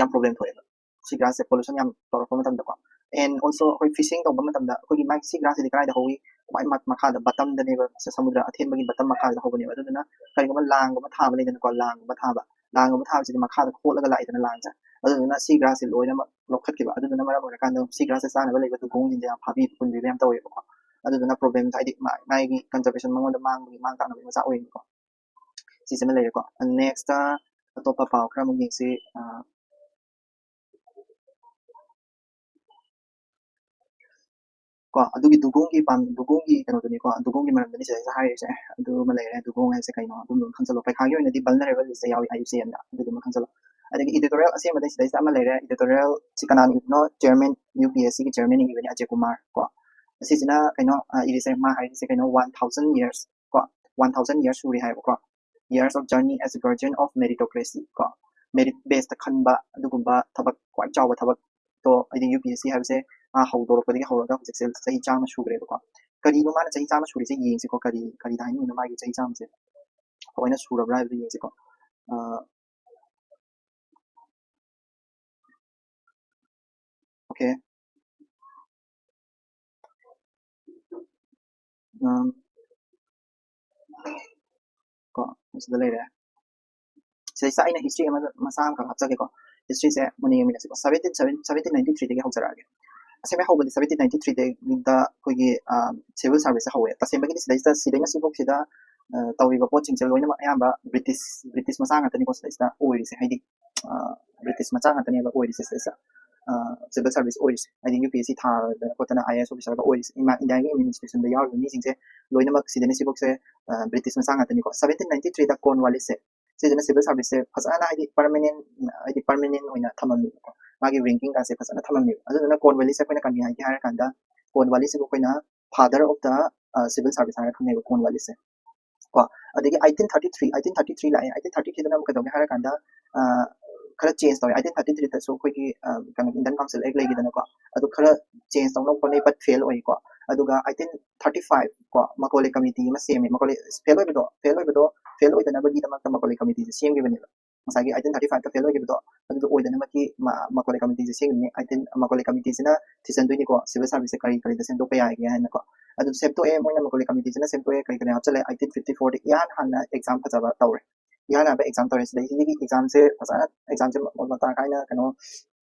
ꯌꯥꯝ ꯄ꯭ꯔꯣꯕ꯭ꯂꯦꯝ ꯊꯣꯛꯑꯦꯕ ꯁꯤ ꯒ꯭ꯔꯥꯁꯁꯦ ꯄꯣꯂꯨꯁꯟ ꯌꯥꯝ ꯇꯧꯔꯛꯄ ꯃꯇꯝꯗꯀꯣ꯫ ꯑꯦꯟ ꯑꯣꯜꯁꯣ ꯑꯩꯈꯣꯏ ꯐꯤꯁꯤꯡ ꯇꯧꯕ ꯃꯇꯝꯗ ꯑꯩꯈꯣꯏꯒꯤ ꯃꯥꯒꯤ ꯁꯤ ꯒ꯭ꯔꯥꯁꯁꯤꯗꯤ ꯀꯗꯥꯏꯗ ꯍꯧꯏ? ꯈ꯭ꯋꯥꯏ ꯃ-, ꯃꯈꯥꯗ ꯕꯇꯝꯗꯅꯦꯕ, ꯁ-, ꯁꯃꯨꯗ꯭ꯔ ꯑꯊꯦꯟꯕꯒꯤ ꯕꯇꯝ ꯃꯈꯥꯗ ꯍꯧꯕꯅꯦꯕ꯫ ꯑꯗꯨꯗꯨꯅ ꯀꯔꯤꯒꯨꯝꯕ ꯂꯥꯡꯒꯨꯝꯕ ꯊꯥꯕ ꯂꯩꯗꯅꯀꯣ, ꯂꯥꯡꯒꯨꯝꯕ ꯊꯥꯕ, ꯂꯥꯡꯒꯨꯝꯕ ꯊꯥꯕꯁꯤꯗꯤ ꯃꯈꯥꯗ ꯈꯣꯠꯂꯒ ꯂꯥꯛꯏꯗꯅ ꯂꯥꯡꯁꯦ꯫ ꯑꯗꯨꯗꯨꯅ ꯁꯤ ꯒ꯭ꯔꯥꯁꯁꯦ ꯂꯣꯏꯅꯃꯛ ꯂꯧꯈꯠꯈꯤꯕ꯫ ꯑꯗꯨꯗꯨꯅ ꯃꯔꯝ ꯑꯣꯏꯔꯀꯥꯟꯗ ꯁꯤ ꯒ꯭ꯔꯥꯁꯁꯦ ꯆꯥꯅꯕ ꯂꯩꯕ ꯗꯨꯒꯣꯡꯁꯤꯡꯁꯦ ꯌꯥꯝ ꯐꯥꯕꯤꯕ ꯄꯨꯟꯕꯤꯕ ꯌꯥꯝ ꯇꯧꯋꯦꯕꯀꯣ꯫ ꯑꯗꯨꯗꯨꯅ ꯄ꯭ꯔꯣꯕ꯭ꯂꯦꯝ ꯍꯥꯏꯗꯤ ꯃꯥ-, ꯃꯥꯒꯤ ꯀꯟꯖꯔꯕꯦꯁꯟ ꯃꯉꯣꯟꯗ ꯃꯥꯡꯕꯒꯤ, ꯃꯥꯡ ꯇꯥꯛꯅꯕꯒꯤ ꯃꯆꯥꯛ ꯑꯣꯏꯌꯦꯕꯀꯣ꯫ ꯁꯤꯁꯤꯃ ꯂꯩꯔꯦꯀꯣ꯫ ꯅꯦꯛꯁꯇ ꯑꯇꯣꯞꯄ ꯄꯥꯎ ꯈꯔ ꯑꯃꯨꯛ ꯌꯦꯡꯁꯤ꯫ ꯑ, ꯀꯣ, ꯑꯗꯨꯒꯤ ꯗꯨꯒꯣꯡꯒꯤ ꯄꯥꯝ-, ꯗꯨꯒꯣꯡꯒꯤ ꯀꯩꯅꯣꯗꯨꯅꯤꯀꯣ, ꯗꯨꯒꯣꯡꯒꯤ ꯃꯔꯝꯗꯅꯤ ꯁꯤꯗꯩꯁꯤꯗ ꯍꯥꯏꯔꯤꯁꯦ꯫ ꯑꯗꯨꯃ ꯂꯩꯔꯦ, ꯗꯨꯒꯣꯡ ꯍꯥꯏꯁꯦ ꯀꯩꯅꯣ, ꯑꯗꯨꯝ ꯈꯪꯖꯜꯂꯣ꯫ ꯄꯩꯈꯥꯒꯤ ꯑꯣꯏꯅꯗꯤ ꯚꯜꯅꯔꯦꯕꯜ ꯂꯤꯁꯇ ꯌꯥꯎꯏ, ꯑꯥꯏ ꯌꯨ ꯁꯤ ꯑꯦꯟꯗ, ꯑꯗꯨꯗꯨꯃ ꯈꯪꯖꯜꯂꯣ꯫ ꯑꯗꯒꯤ editorial ꯑꯁꯦꯡꯕꯗ ꯁꯤꯗꯩꯁꯤꯗ ꯑꯃ ꯂꯩꯔꯦ꯫ Editorial ꯁꯤ ꯀꯅꯥꯅ ꯏꯕꯅꯣ? Chairman, UPSC ꯒꯤ chairman ꯅ ꯏꯕꯅꯤ, ꯑꯖꯌ ꯀꯨꯃꯥꯔ ꯀꯣ꯫ ꯑꯁꯤꯁꯤꯅ ꯀꯩꯅꯣ, ꯑ, ꯏꯔꯤꯁꯦ, ꯃꯥ ꯍꯥꯏꯔꯤꯁꯦ ꯀꯩꯅꯣ, one thousand years ꯀꯣ, one thousand years ꯁꯨꯔꯦ ꯍꯥꯏꯕꯀꯣ꯫ Years of journey as a guardian of meritocracy ꯀꯣ, merit base ꯇ ꯈꯟꯕ ꯑꯗꯨꯒꯨꯝꯕ ꯊꯕꯛ, ꯈ꯭ꯋꯥꯏ ꯆꯥꯎꯕ ꯊꯕꯛꯇꯣ, ꯍꯥꯏꯗꯤ UPSC ꯍꯥꯏꯕꯁꯦ, ꯑꯥ, ꯍꯧꯗꯣꯔꯛꯄꯗꯒꯤ ꯍꯧꯔꯒ ꯍꯧꯖꯤꯛꯁꯦ ꯆꯍꯤ ꯆꯥꯝꯃ ꯁꯨꯈ꯭ꯔꯦꯕꯀꯣ꯫ ꯀꯔꯤꯅꯣ ꯃꯥꯅ ꯆꯍꯤ ꯆꯥꯝꯃ ꯁꯨꯔꯤꯁꯦ? ꯌꯦꯡꯁꯤꯀꯣ, ꯀꯔꯤ, ꯀꯔꯤꯗ ꯍꯥꯏꯅꯤꯡꯉꯤꯅꯣ ꯃꯥꯒꯤ ꯆꯍꯤ ꯆꯥꯝꯃꯁꯦ? ꯊꯑꯣꯏꯅ ꯁꯨꯔꯕ꯭ꯔꯥ ꯍꯥꯏꯕꯗꯨ ꯌꯦꯡꯁꯤꯀꯣ꯫ ꯑ, okay꯫ ꯎꯝ, ꯀꯣ, ꯁꯤꯗ ꯂꯩꯔꯦ꯫ ꯁꯤꯗꯩꯁꯤꯗ ꯑꯩꯅ history ꯑꯃ ꯃꯆꯥ ꯑꯃꯈꯛ ꯍꯥꯞꯆꯒꯦꯀꯣ꯫ History ꯁꯦ ꯃꯨꯟꯅ ꯌꯦꯡꯃꯤꯟꯅꯁꯤꯀꯣ꯫ Seventeen, seventeen ninety three ꯗꯒꯤ ꯍꯧꯖꯔꯛꯑꯒꯦ꯫ ꯑꯁꯦꯡꯕ ꯍꯧꯕꯗꯤ seventeen ninety three ꯗꯒꯤ ꯑꯩꯈꯣꯏꯒꯤ, ꯑ, civil service ꯁꯦ ꯍꯧꯋꯦ꯫ ꯇꯁꯦꯡꯕꯒꯤꯗꯤ ꯁꯤꯗꯩꯁꯤꯗ, ꯁꯤꯗꯩꯅ ꯁꯤꯐꯥꯎꯁꯤꯗ, ꯑ, ꯇꯧꯔꯤꯕ ꯄꯣꯠꯁꯤꯡꯁꯦ ꯂꯣꯏꯅꯃꯛ ꯑꯌꯥꯝꯕ British, British ꯃꯆꯥ ꯉꯥꯛꯇꯅꯤꯀꯣ ꯁꯤꯗꯩꯁꯤꯗ ꯑꯣꯏꯔꯤꯁꯦ꯫ ꯍꯥꯏꯗꯤ, ꯑ, British ꯃꯆꯥ ꯉꯥꯛꯇꯅꯦꯕ ꯑꯣꯏꯔꯤꯁꯦ ꯁꯤꯗꯩꯁꯤꯗ꯫ ꯑ, civil service ꯑꯣꯏꯔꯤꯁꯦ꯫ ꯍꯥꯏꯗꯤ UPSC ꯊꯥꯗꯅ ꯈꯣꯠꯇꯅ IAS officer ꯒ ꯑꯣꯏꯔꯤꯁꯦ꯫ ꯏꯃꯥ, ꯏꯟꯗꯤꯌꯥꯒꯤ administration ꯗ ꯌꯥꯎꯔꯤꯕ ꯃꯤꯁꯤꯡꯁꯦ ꯂꯣꯏꯅꯃꯛ ꯁꯤꯗꯅ ꯁꯤꯐꯥꯎꯁꯦ, ꯑ, British ꯃꯆꯥ ꯉꯥꯛꯇꯅꯤꯀꯣ꯫ Seventeen ninety three ꯗ Cornwallis ꯁꯦ, ꯁꯤꯁꯤꯅ civil service ꯁꯦ ꯐꯖꯅ, ꯍꯥꯏꯗꯤ, permanent, ꯍꯥꯏꯗꯤ, permanent ꯑꯣꯏꯅ ꯊꯝꯃꯝꯃꯦꯕꯀꯣ꯫ ꯃꯥꯒꯤ ranking ꯒꯥꯁꯦ ꯐꯖꯅ ꯊꯝꯃꯝꯃꯦꯕ꯫ ꯑꯗꯨꯗꯨꯅ Cornwallis ꯁꯦ ꯑꯩꯈꯣꯏꯅ ꯀꯔꯤ ꯍꯥꯏꯒꯦ ꯍꯥꯏꯔꯀꯥꯟꯗ, Cornwallis ꯁꯤꯕꯨ ꯑꯩꯈꯣꯏꯅ father of the, ꯑ, civil service ꯍꯥꯏꯔ ꯈꯪꯅꯩꯕ, Cornwallis ꯁꯦ꯫ ꯀꯣ, ꯑꯗꯒꯤ eighteen thirty three, eighteen thirty three ꯂꯥꯛꯑꯦ꯫ Eighteen thirty three ꯗꯅ ꯑꯃꯨꯛ ꯀꯩꯗꯧꯒꯦ ꯍꯥꯏꯔꯀꯥꯟꯗ, ꯑ, ꯈꯔ change ꯇꯧꯋꯦ꯫ Eighteen thirty three ꯗꯁꯨ ꯑꯩꯈꯣꯏꯒꯤ, ꯑ, ꯀꯩꯅꯣ, Indian Council Act ꯂꯩꯈꯤꯗꯅꯀꯣ, ꯑꯗꯨ ꯈꯔ change ꯇꯧꯅꯕ ꯍꯣꯠꯅꯩ, but fail ꯑꯣꯏꯀꯣ꯫ ꯑꯗꯨꯒ eighteen thirty five ꯀꯣ, Macaulay Committee ꯑꯃ ꯁꯦꯝꯃꯦ꯫ Macaulay, fail ꯑꯣꯏꯕꯗꯣ, fail ꯑꯣꯏꯕꯗꯣ, fail ꯑꯣꯏꯗꯅꯕꯒꯤꯗꯃꯛꯇ Macaulay Committee ꯁꯦ ꯁꯦꯝꯈꯤꯕꯅꯦꯕ꯫ ꯉꯁꯥꯏꯒꯤ eighteen thirty five ꯇ fail ꯑꯣꯏꯈꯤꯕꯗꯣ, ꯑꯗꯨꯗꯣ ꯑꯣꯏꯗꯅꯕꯒꯤ ꯃ-, Macaulay Committee ꯁꯦ ꯁꯦꯝꯈꯤꯕꯅꯤ꯫ Eighteen, Macaulay Committee ꯁꯤꯅ ꯊꯤꯖꯤꯟꯗꯣꯏꯅꯤꯀꯣ, civil service ꯁꯦ ꯀꯔꯤ ꯀꯔꯤꯗ ꯁꯦꯝꯗꯣꯛꯄ ꯌꯥꯏꯒꯦ ꯍꯥꯏꯅꯀꯣ꯫ ꯑꯗꯨ ꯁꯦꯝꯗꯣꯛꯑꯦ, ꯃꯣꯏꯅ Macaulay Committee ꯁꯤꯅ ꯁꯦꯝꯗꯣꯛꯑꯦ, ꯀꯔꯤ ꯀꯔꯤ ꯍꯥꯞꯆꯜꯂꯦ꯫ Eighteen fifty four ꯗ ꯏꯍꯥꯟ ꯍꯥꯟꯅ exam ꯐꯖꯕ ꯇꯧꯔꯦ꯫ ꯏꯍꯥꯟ ꯍꯥꯟꯕ exam ꯇꯧꯔꯦ꯫ ꯁꯤꯗꯩꯁꯤꯗꯒꯤ exam ꯁꯦ ꯐꯖꯅ, exam ꯁꯦ ꯃ-, ꯃꯇꯥꯡ ꯀꯥꯏꯅ ꯀꯩꯅꯣ,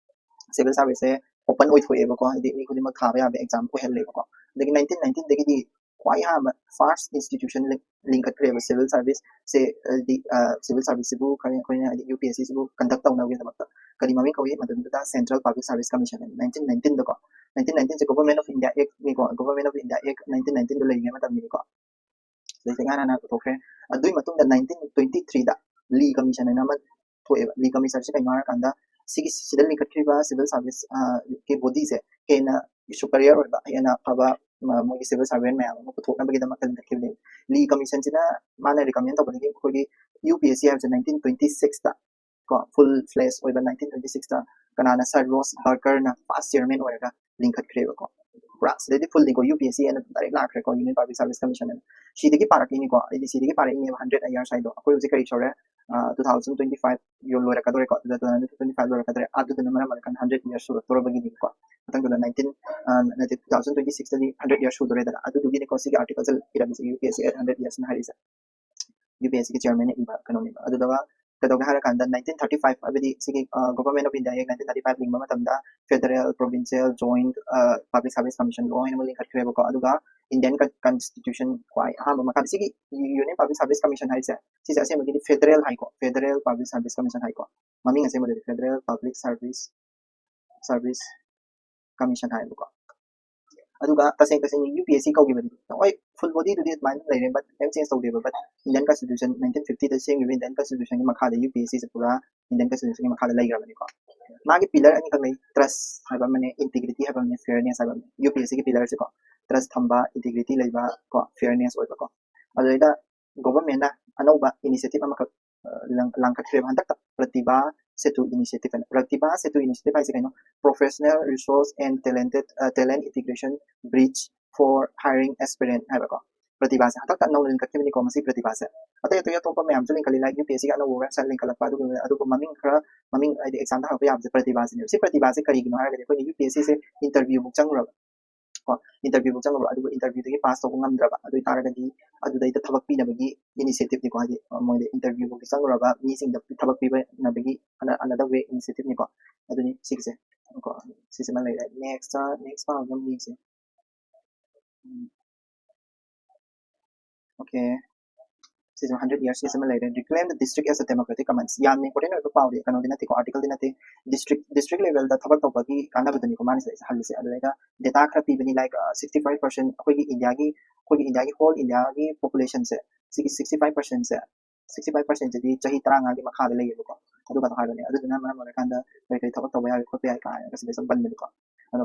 civil service ꯁꯦ open ꯑꯣꯏꯊꯣꯛꯑꯦꯕꯀꯣ, ꯍꯥꯏꯗꯤ ꯃꯤ ꯈꯨꯗꯤꯡꯃꯛ ꯊꯥꯕ ꯌꯥꯕ exam ꯑꯣꯏꯍꯜꯂꯦꯕꯀꯣ꯫ ꯑꯗꯒꯤ nineteen nineteen ꯗꯒꯤꯗꯤ ꯈ꯭ꯋꯥꯏ ꯑꯍꯥꯟꯕ first institution ꯂꯤꯡ-, ꯂꯤꯡꯈꯠꯈ꯭ꯔꯦꯕ civil service ꯁꯦ, ꯍꯥꯏꯗꯤ, ꯑ, civil service ꯁꯤꯕꯨ ꯀꯔꯤ, ꯑꯩꯈꯣꯏꯅ, ꯍꯥꯏꯗꯤ, UPSC ꯁꯤꯕꯨ conduct ꯇꯧꯅꯕꯒꯤꯗꯃꯛꯇ꯫ ꯀꯔꯤ ꯃꯃꯤꯡ ꯀꯧꯏ? ꯃꯗꯨꯗ Central Public Service Commission ꯍꯥꯏꯅ nineteen nineteen ꯗꯀꯣ꯫ Nineteen nineteen say Government of India Act ꯅꯤꯀꯣ, Government of India Act nineteen nineteen ꯗ ꯂꯩꯔꯤꯉꯩ ꯃꯇꯝꯒꯤꯅꯤꯀꯣ꯫ ꯁꯤꯗꯩꯁꯤꯗ ꯏꯍꯥꯟ ꯍꯥꯟꯅ ꯄꯨꯊꯣꯛꯈ꯭ꯔꯦ꯫ ꯑꯗꯨꯒꯤ ꯃꯇꯨꯡꯗ nineteen twenty three ꯗ Lee Commission ꯍꯥꯏꯅ ꯑꯃ ꯊꯣꯛꯑꯦꯕ꯫ ꯂꯤ ꯀꯃꯤꯁꯟꯁꯦ ꯀꯩꯅꯣ ꯍꯥꯏꯔꯀꯥꯟꯗ ꯁꯤꯒꯤ ꯁꯤꯗ ꯂꯤꯡꯈꯠꯈ꯭ꯔꯤꯕ ꯁꯤꯚꯤꯜ ꯁꯥꯔꯚꯤꯁ ꯀꯤ ꯕꯣꯗꯤꯁꯦ ꯍꯦꯟꯅ ꯁꯨꯄꯔꯤꯌꯔ ꯑꯣꯏꯕ, ꯍꯦꯟꯅ ꯐꯕ ꯃ- ꯃꯣꯏꯒꯤ ꯁꯤꯚꯤꯜ ꯁꯥꯔꯚꯦꯟ ꯃꯌꯥꯝ ꯑꯃ ꯄꯨꯊꯣꯛꯅꯕꯒꯤꯗꯃꯛꯇ ꯂꯤꯡꯈꯠꯈꯤꯕꯅꯦꯕ꯫ ꯂꯤ ꯀꯃꯤꯁꯟꯁꯤꯅ ꯃꯥꯅ ꯔꯤꯀꯃꯦꯟ ꯇꯧꯕꯗꯒꯤ ꯑꯩꯈꯣꯏꯒꯤ ꯌꯨ ꯄꯤ ꯑꯦꯁ ꯁꯤ ꯍꯥꯏꯕꯁꯦ ꯅꯥꯏꯟꯇꯤꯟ ꯇ꯭ꯋꯦꯟꯇꯤ ꯁꯤꯛꯁꯇ ꯀꯣ, ꯐꯨꯜ ꯐ꯭ꯂꯦꯖ ꯑꯣꯏꯕ ꯅꯥꯏꯟꯇꯤꯟ ꯇ꯭ꯋꯦꯟꯇꯤ ꯁꯤꯛꯁꯇ ꯀꯅꯥꯅ, ꯁꯔ ꯔꯣꯁ ꯕꯔꯀꯔꯅ ꯐꯥꯔꯁ ꯆꯤꯌꯔꯃꯦꯟ ꯑꯣꯏꯔꯒ ꯂꯤꯡꯈꯠꯈ꯭ꯔꯦꯕꯀꯣ꯫ ꯄꯨꯔꯥ ꯁꯤꯗꯩꯗꯤ ꯐꯨꯜꯅꯤꯀꯣ, ꯌꯨ ꯄꯤ ꯑꯦꯁ ꯁꯤ ꯑꯅ ꯗꯥꯏꯔꯦꯛ ꯂꯥꯛꯈ꯭ꯔꯦꯀꯣ, ꯌꯨꯅꯤꯌꯟ ꯄꯕ꯭ꯂꯤꯛ ꯁꯥꯔꯚꯤꯁ ꯀꯃꯤꯁꯟ ꯑꯅ꯫ ꯁꯤꯗꯒꯤ ꯄꯥꯔꯛꯏꯅꯤꯀꯣ, ꯑꯩꯗꯤ ꯁꯤꯗꯒꯤ ꯄꯥꯔꯛꯏꯅꯦꯕ, ꯍꯟꯗ꯭ꯔꯦꯠ ꯏꯌꯔꯁ ꯍꯥꯏꯗꯣ꯫ ꯑꯩꯈꯣꯏ ꯍꯧꯖꯤꯛ ꯀꯔꯤ ꯁꯨꯔꯦ? ꯇꯨ ꯊꯥꯎꯖꯟ ꯇ꯭ꯋꯦꯟꯇꯤ ꯐꯥꯏꯚ ꯂꯣꯏꯔꯛꯀꯗꯧꯔꯦꯀꯣ, ꯑꯗꯨꯗ ꯇꯨ ꯊꯥꯎꯖꯟ ꯇ꯭ꯋꯦꯟꯇꯤ ꯐꯥꯏꯚ ꯂꯣꯏꯔꯛꯀꯗꯧꯔꯦ꯫ ꯑꯗꯨꯗꯨꯅ ꯃꯔꯝ ꯑꯣꯏꯔꯀꯥꯟꯗ ꯍꯟꯗ꯭ꯔꯦꯠ ꯏꯌꯔꯁ ꯁꯨꯔꯛꯇꯧꯔꯕꯒꯤꯅꯤꯀꯣ꯫ ꯃꯊꯪꯗꯨꯗ ꯅꯥꯏꯟꯇꯤꯟ, ꯅꯠꯇꯦ, ꯇꯨ ꯊꯥꯎꯖꯟ ꯇ꯭ꯋꯦꯟꯇꯤ ꯁꯤꯛꯁꯇꯗꯤ ꯍꯟꯗ꯭ꯔꯦꯠ ꯏꯌꯔꯁ ꯁꯨꯗꯣꯔꯦꯗꯅ, ꯑꯗꯨꯗꯨꯒꯤꯅꯤꯀꯣ ꯁꯤꯒꯤ ꯑꯥꯔꯇꯤꯀꯜꯁꯦ ꯏꯔꯝꯃꯤꯁꯦ, ꯌꯨ ꯄꯤ ꯑꯦꯁ ꯁꯤ ꯑꯦꯠ ꯍꯟꯗ꯭ꯔꯦꯠ ꯏꯌꯔꯁꯅ ꯍꯥꯏꯔꯤꯁꯦ꯫ ꯌꯨ ꯄꯤ ꯑꯦꯁ ꯁꯤꯒꯤ ꯆꯤꯌꯔꯃꯦꯟꯅ ꯏꯕ ꯀꯩꯅꯣꯅꯦꯕ꯫ ꯑꯗꯨꯗꯨꯒ ꯀꯩꯗꯧꯒꯦ ꯍꯥꯏꯔꯀꯥꯟꯗ ꯅꯥꯏꯟꯇꯤꯟ ꯊꯥꯔꯇꯤ ꯐꯥꯏꯚ, ꯍꯥꯏꯕꯗꯤ ꯁꯤꯒꯤ government of India act nineteen thirty five ꯂꯤꯡꯕ ꯃꯇꯝꯗ federal, provincial, joint public service commission ꯂꯣꯏꯅꯃꯛ ꯂꯤꯡꯈꯠꯈ꯭ꯔꯦꯕꯀꯣ꯫ ꯑꯗꯨꯒ ꯏꯟꯗꯤꯌꯟ ꯀꯟꯁꯇꯤꯇ꯭ꯌꯨꯁꯟ ꯈ꯭ꯋꯥꯏ ꯑꯍꯥꯟꯕ ꯃꯈꯥꯗ ꯁꯤꯒꯤ ꯌꯨꯅꯤꯌꯟ ꯄꯕ꯭ꯂꯤꯛ ꯁꯥꯔꯚꯤꯁ ꯀꯃꯤꯁꯟ ꯍꯥꯏꯁꯦ, ꯁꯤꯁꯦ ꯑꯁꯦꯡꯕꯒꯤꯗꯤ ꯐꯦꯗꯔꯦꯜ ꯍꯥꯏꯀꯣ, ꯐꯦꯗꯔꯦꯜ ꯄꯕ꯭ꯂꯤꯛ ꯁꯥꯔꯚꯤꯁ ꯀꯃꯤꯁꯟ ꯍꯥꯏꯀꯣ꯫ ꯃꯃꯤꯡ ꯑꯁꯦꯡꯕꯗꯗꯤ federal public service, service commission ꯍꯥꯏꯌꯦꯕꯀꯣ꯫ ꯑꯗꯨꯒ ꯇꯁꯦꯡ ꯇꯁꯦꯡꯅ ꯌꯨ ꯄꯤ ꯑꯦꯁ ꯁꯤ ꯀꯧꯈꯤꯕꯗꯤ, ꯍꯣꯏ, ꯐꯨꯜ ꯕꯣꯗꯤꯗꯨꯗꯤ ꯑꯗꯨꯃꯥꯏꯅ ꯂꯩꯔꯦ, ꯕꯠ ꯀꯩꯝ ꯆꯦꯟꯖ ꯇꯧꯗꯦꯕ꯫ ꯕꯠ ꯏꯟꯗꯤꯌꯟ ꯀꯟꯁꯇꯤꯇ꯭ꯌꯨꯁꯟ, ꯅꯥꯏꯟꯇꯤꯟ ꯐꯤꯐꯇꯤꯗ ꯁꯦꯝꯈꯤꯕ ꯏꯟꯗꯤꯌꯟ ꯀꯟꯁꯇꯤꯇ꯭ꯌꯨꯁꯟꯒꯤ ꯃꯈꯥꯗ ꯌꯨ ꯄꯤ ꯑꯦꯁ ꯁꯤꯁꯦ ꯄꯨꯔꯥ ꯏꯟꯗꯤꯌꯟ ꯀꯟꯁꯇꯤꯇ꯭ꯌꯨꯁꯟꯒꯤ ꯃꯈꯥꯗ ꯂꯩꯈ꯭ꯔꯕꯅꯤꯀꯣ꯫ ꯃꯥꯒꯤ ꯄꯤꯂꯔ ꯑꯅꯤꯈꯛ ꯂꯩ, ꯇ꯭ꯔꯁ ꯍꯥꯏꯕ ꯑꯃꯅꯦ, ꯏꯟꯇꯤꯒ꯭ꯔꯤꯇꯤ ꯍꯥꯏꯕ ꯑꯃꯅꯦ, ꯐꯤꯌꯔꯅꯦꯁ ꯍꯥꯏꯕ ꯑꯃꯅꯦ꯫ ꯌꯨ ꯄꯤ ꯑꯦꯁ ꯁꯤꯒꯤ ꯄꯤꯂꯔꯁꯦꯀꯣ, ꯇ꯭ꯔꯁ ꯊꯝꯕ, ꯏꯟꯇꯤꯒ꯭ꯔꯤꯇꯤ ꯂꯩꯕ ꯀꯣ, ꯐꯤꯌꯔꯅꯦꯁ ꯑꯣꯏꯕꯀꯣ꯫ ꯑꯗꯨꯗꯩꯗ ꯒꯣꯚꯔꯟꯃꯦꯟꯠꯅ ꯑꯅꯧꯕ ꯏꯅꯤꯁꯤꯌꯦꯇꯤꯚ ꯑꯃꯈꯛ, ꯑ, ꯂꯪ-, ꯂꯥꯡꯈꯠꯈ꯭ꯔꯦꯕ ꯍꯟꯗꯛꯇ, ꯄ꯭ꯔꯇꯤꯚꯥ ꯁꯦꯇꯨ ꯏꯅꯤꯁꯤꯌꯦꯇꯤꯚ ꯍꯥꯏꯅ꯫ ꯄ꯭ꯔꯇꯤꯚꯥ ꯁꯦꯇꯨ ꯏꯅꯤꯁꯤꯌꯦꯇꯤꯚ ꯍꯥꯏꯁꯦ ꯀꯩꯅꯣ? Professional Resource and Talented, ꯑ, Talent Integration Bridge for Hiring Aspirant ꯍꯥꯏꯕꯀꯣ꯫ ꯄ꯭ꯔꯇꯤꯚꯥꯁꯦ ꯍꯟꯗꯛꯇ ꯅꯧꯅ ꯂꯤꯡꯈꯠꯈꯤꯕꯅꯤꯀꯣ, ꯃꯁꯤ ꯄ꯭ꯔꯇꯤꯚꯥꯁꯦ꯫ ꯑꯇꯩ ꯑꯇꯩ ꯑꯇꯣꯞꯄ ꯃꯌꯥꯝꯁꯨ ꯂꯤꯡꯈꯠꯂꯤ, ꯂꯥꯏꯛ ꯌꯨ ꯄꯤ ꯑꯦꯁ ꯁꯤꯒꯤ ꯑꯅꯧꯕ ꯋꯦꯕꯁꯥꯏꯠ ꯂꯤꯡꯈꯠꯂꯛꯄ, ꯑꯗꯨꯒꯨꯝꯕ, ꯑꯗꯨꯕꯨ ꯃꯃꯤꯡ ꯈꯔ, ꯃꯃꯤꯡ ꯍꯥꯏꯗꯤ ꯑꯦꯛꯖꯥꯝꯗ ꯍꯪꯉꯛꯄ ꯌꯥꯕꯁꯦ ꯄ꯭ꯔꯇꯤꯚꯥꯁꯤꯅꯦꯕ꯫ ꯁꯤ ꯄ꯭ꯔꯇꯤꯚꯥꯁꯦ ꯀꯔꯤꯒꯤꯅꯣ ꯍꯥꯏꯔꯒꯗꯤ ꯑꯩꯈꯣꯏꯅ ꯌꯨ ꯄꯤ ꯑꯦꯁ ꯁꯤꯁꯦ ꯏꯟꯇꯔꯚ꯭ꯌꯨꯐꯧ ꯆꯪꯉꯨꯔꯕ ꯀꯣ, ꯏꯟꯇꯔꯚ꯭ꯌꯨꯐꯧ ꯆꯪꯉꯨꯔꯕ, ꯑꯗꯨꯕꯨ ꯏꯟꯇꯔꯚ꯭ꯌꯨꯗꯒꯤ ꯄꯥꯁ ꯇꯧꯕ ꯉꯝꯗ꯭ꯔꯕ, ꯑꯗꯨ ꯑꯣꯏꯇꯥꯔꯒꯗꯤ ꯑꯗꯨꯗꯩꯗ ꯊꯕꯛ ꯄꯤꯅꯕꯒꯤ ꯏꯅꯤꯁꯤꯌꯦꯇꯤꯚꯅꯤꯀꯣ, ꯍꯥꯏꯗꯤ ꯃꯣꯏꯗ ꯏꯟꯇꯔꯚ꯭ꯌꯨꯐꯧꯗ ꯆꯪꯉꯨꯔꯕ ꯃꯤꯁꯤꯡꯗ ꯊꯕꯛ ꯄꯤꯅꯕꯒꯤ ꯑꯅ-, another way ꯏꯅꯤꯁꯤꯌꯦꯇꯤꯚꯅꯤꯀꯣ꯫ ꯑꯗꯨꯅꯤ ꯁꯤꯒꯤꯁꯦ ꯀꯣ, ꯁꯤꯁꯤꯃ ꯂꯩꯔꯦ꯫ ꯅꯦꯛꯁꯇ, ꯅꯦꯛꯁ ꯄꯥꯎ ꯑꯗꯨꯝ ꯌꯦꯡꯁꯦ꯫ ꯎꯝ꯫ ꯑꯣꯀꯦ꯫ ꯁꯤꯁꯤꯃ ꯍꯟꯗ꯭ꯔꯦꯠ ꯏꯌꯔꯁ ꯁꯤꯁꯤꯃ ꯂꯩꯔꯦ꯫ Reclaim the district as a democratic commons꯫ ꯌꯥꯝꯅ ꯏꯝꯄꯣꯔꯇꯦꯟ ꯑꯣꯏꯕ ꯄꯥꯎꯗꯤ ꯀꯩꯅꯣꯗꯤ ꯅꯠꯇꯦꯀꯣ, ꯑꯥꯔꯇꯤꯀꯜꯗꯤ ꯅꯠꯇꯦ꯫ ꯗꯤꯁꯇ꯭ꯔꯤꯛ, ꯗꯤꯁꯇ꯭ꯔꯤꯛ ꯂꯦꯚꯦꯜꯗ ꯊꯕꯛ ꯇꯧꯕꯒꯤ ꯀꯥꯟꯅꯕꯗꯨꯅꯤꯀꯣ ꯃꯥꯅ ꯁꯤꯗꯩꯁꯤꯗ ꯍꯜꯂꯤꯁꯦ꯫ ꯑꯗꯨꯗꯩꯗ ꯗꯦꯇꯥ ꯈꯔ ꯄꯤꯕꯅꯤ, ꯂꯥꯏꯛ, ꯁꯤꯛꯁꯇꯤ ꯐꯥꯏꯚ ꯄꯥꯔꯁꯦꯟ ꯑꯩꯈꯣꯏꯒꯤ ꯏꯟꯗꯤꯌꯥꯒꯤ, ꯑꯩꯈꯣꯏꯒꯤ ꯏꯟꯗꯤꯌꯥꯒꯤ ꯍꯣꯜ ꯏꯟꯗꯤꯌꯥꯒꯤ ꯄꯣꯄꯨꯂꯦꯁꯟꯁꯦ, ꯁꯤꯒꯤ ꯁꯤꯛꯁꯇꯤ ꯐꯥꯏꯚ ꯄꯥꯔꯁꯦꯟꯁꯦ, ꯁꯤꯛꯁꯇꯤ ꯐꯥꯏꯚ ꯄꯥꯔꯁꯦꯟꯁꯤꯗꯤ ꯆꯍꯤ ꯇꯔꯥꯃꯉꯥꯒꯤ ꯃꯈꯥꯗ ꯂꯩꯌꯦꯕꯀꯣ꯫ ꯑꯗꯨꯒꯗꯣ ꯍꯥꯏꯕꯅꯦ꯫ ꯑꯗꯨꯗꯨꯅ ꯃꯔꯝ ꯑꯣꯏꯔꯀꯥꯟꯗ ꯀꯔꯤ ꯀꯔꯤ ꯊꯕꯛ ꯇꯧꯕ ꯌꯥꯏ ꯈꯣꯠꯄ ꯌꯥꯏ ꯀꯥꯏꯅꯒ ꯁꯤꯗ ꯁꯨꯝ ꯄꯟꯕꯅꯤꯀꯣ꯫ ꯑꯗꯣ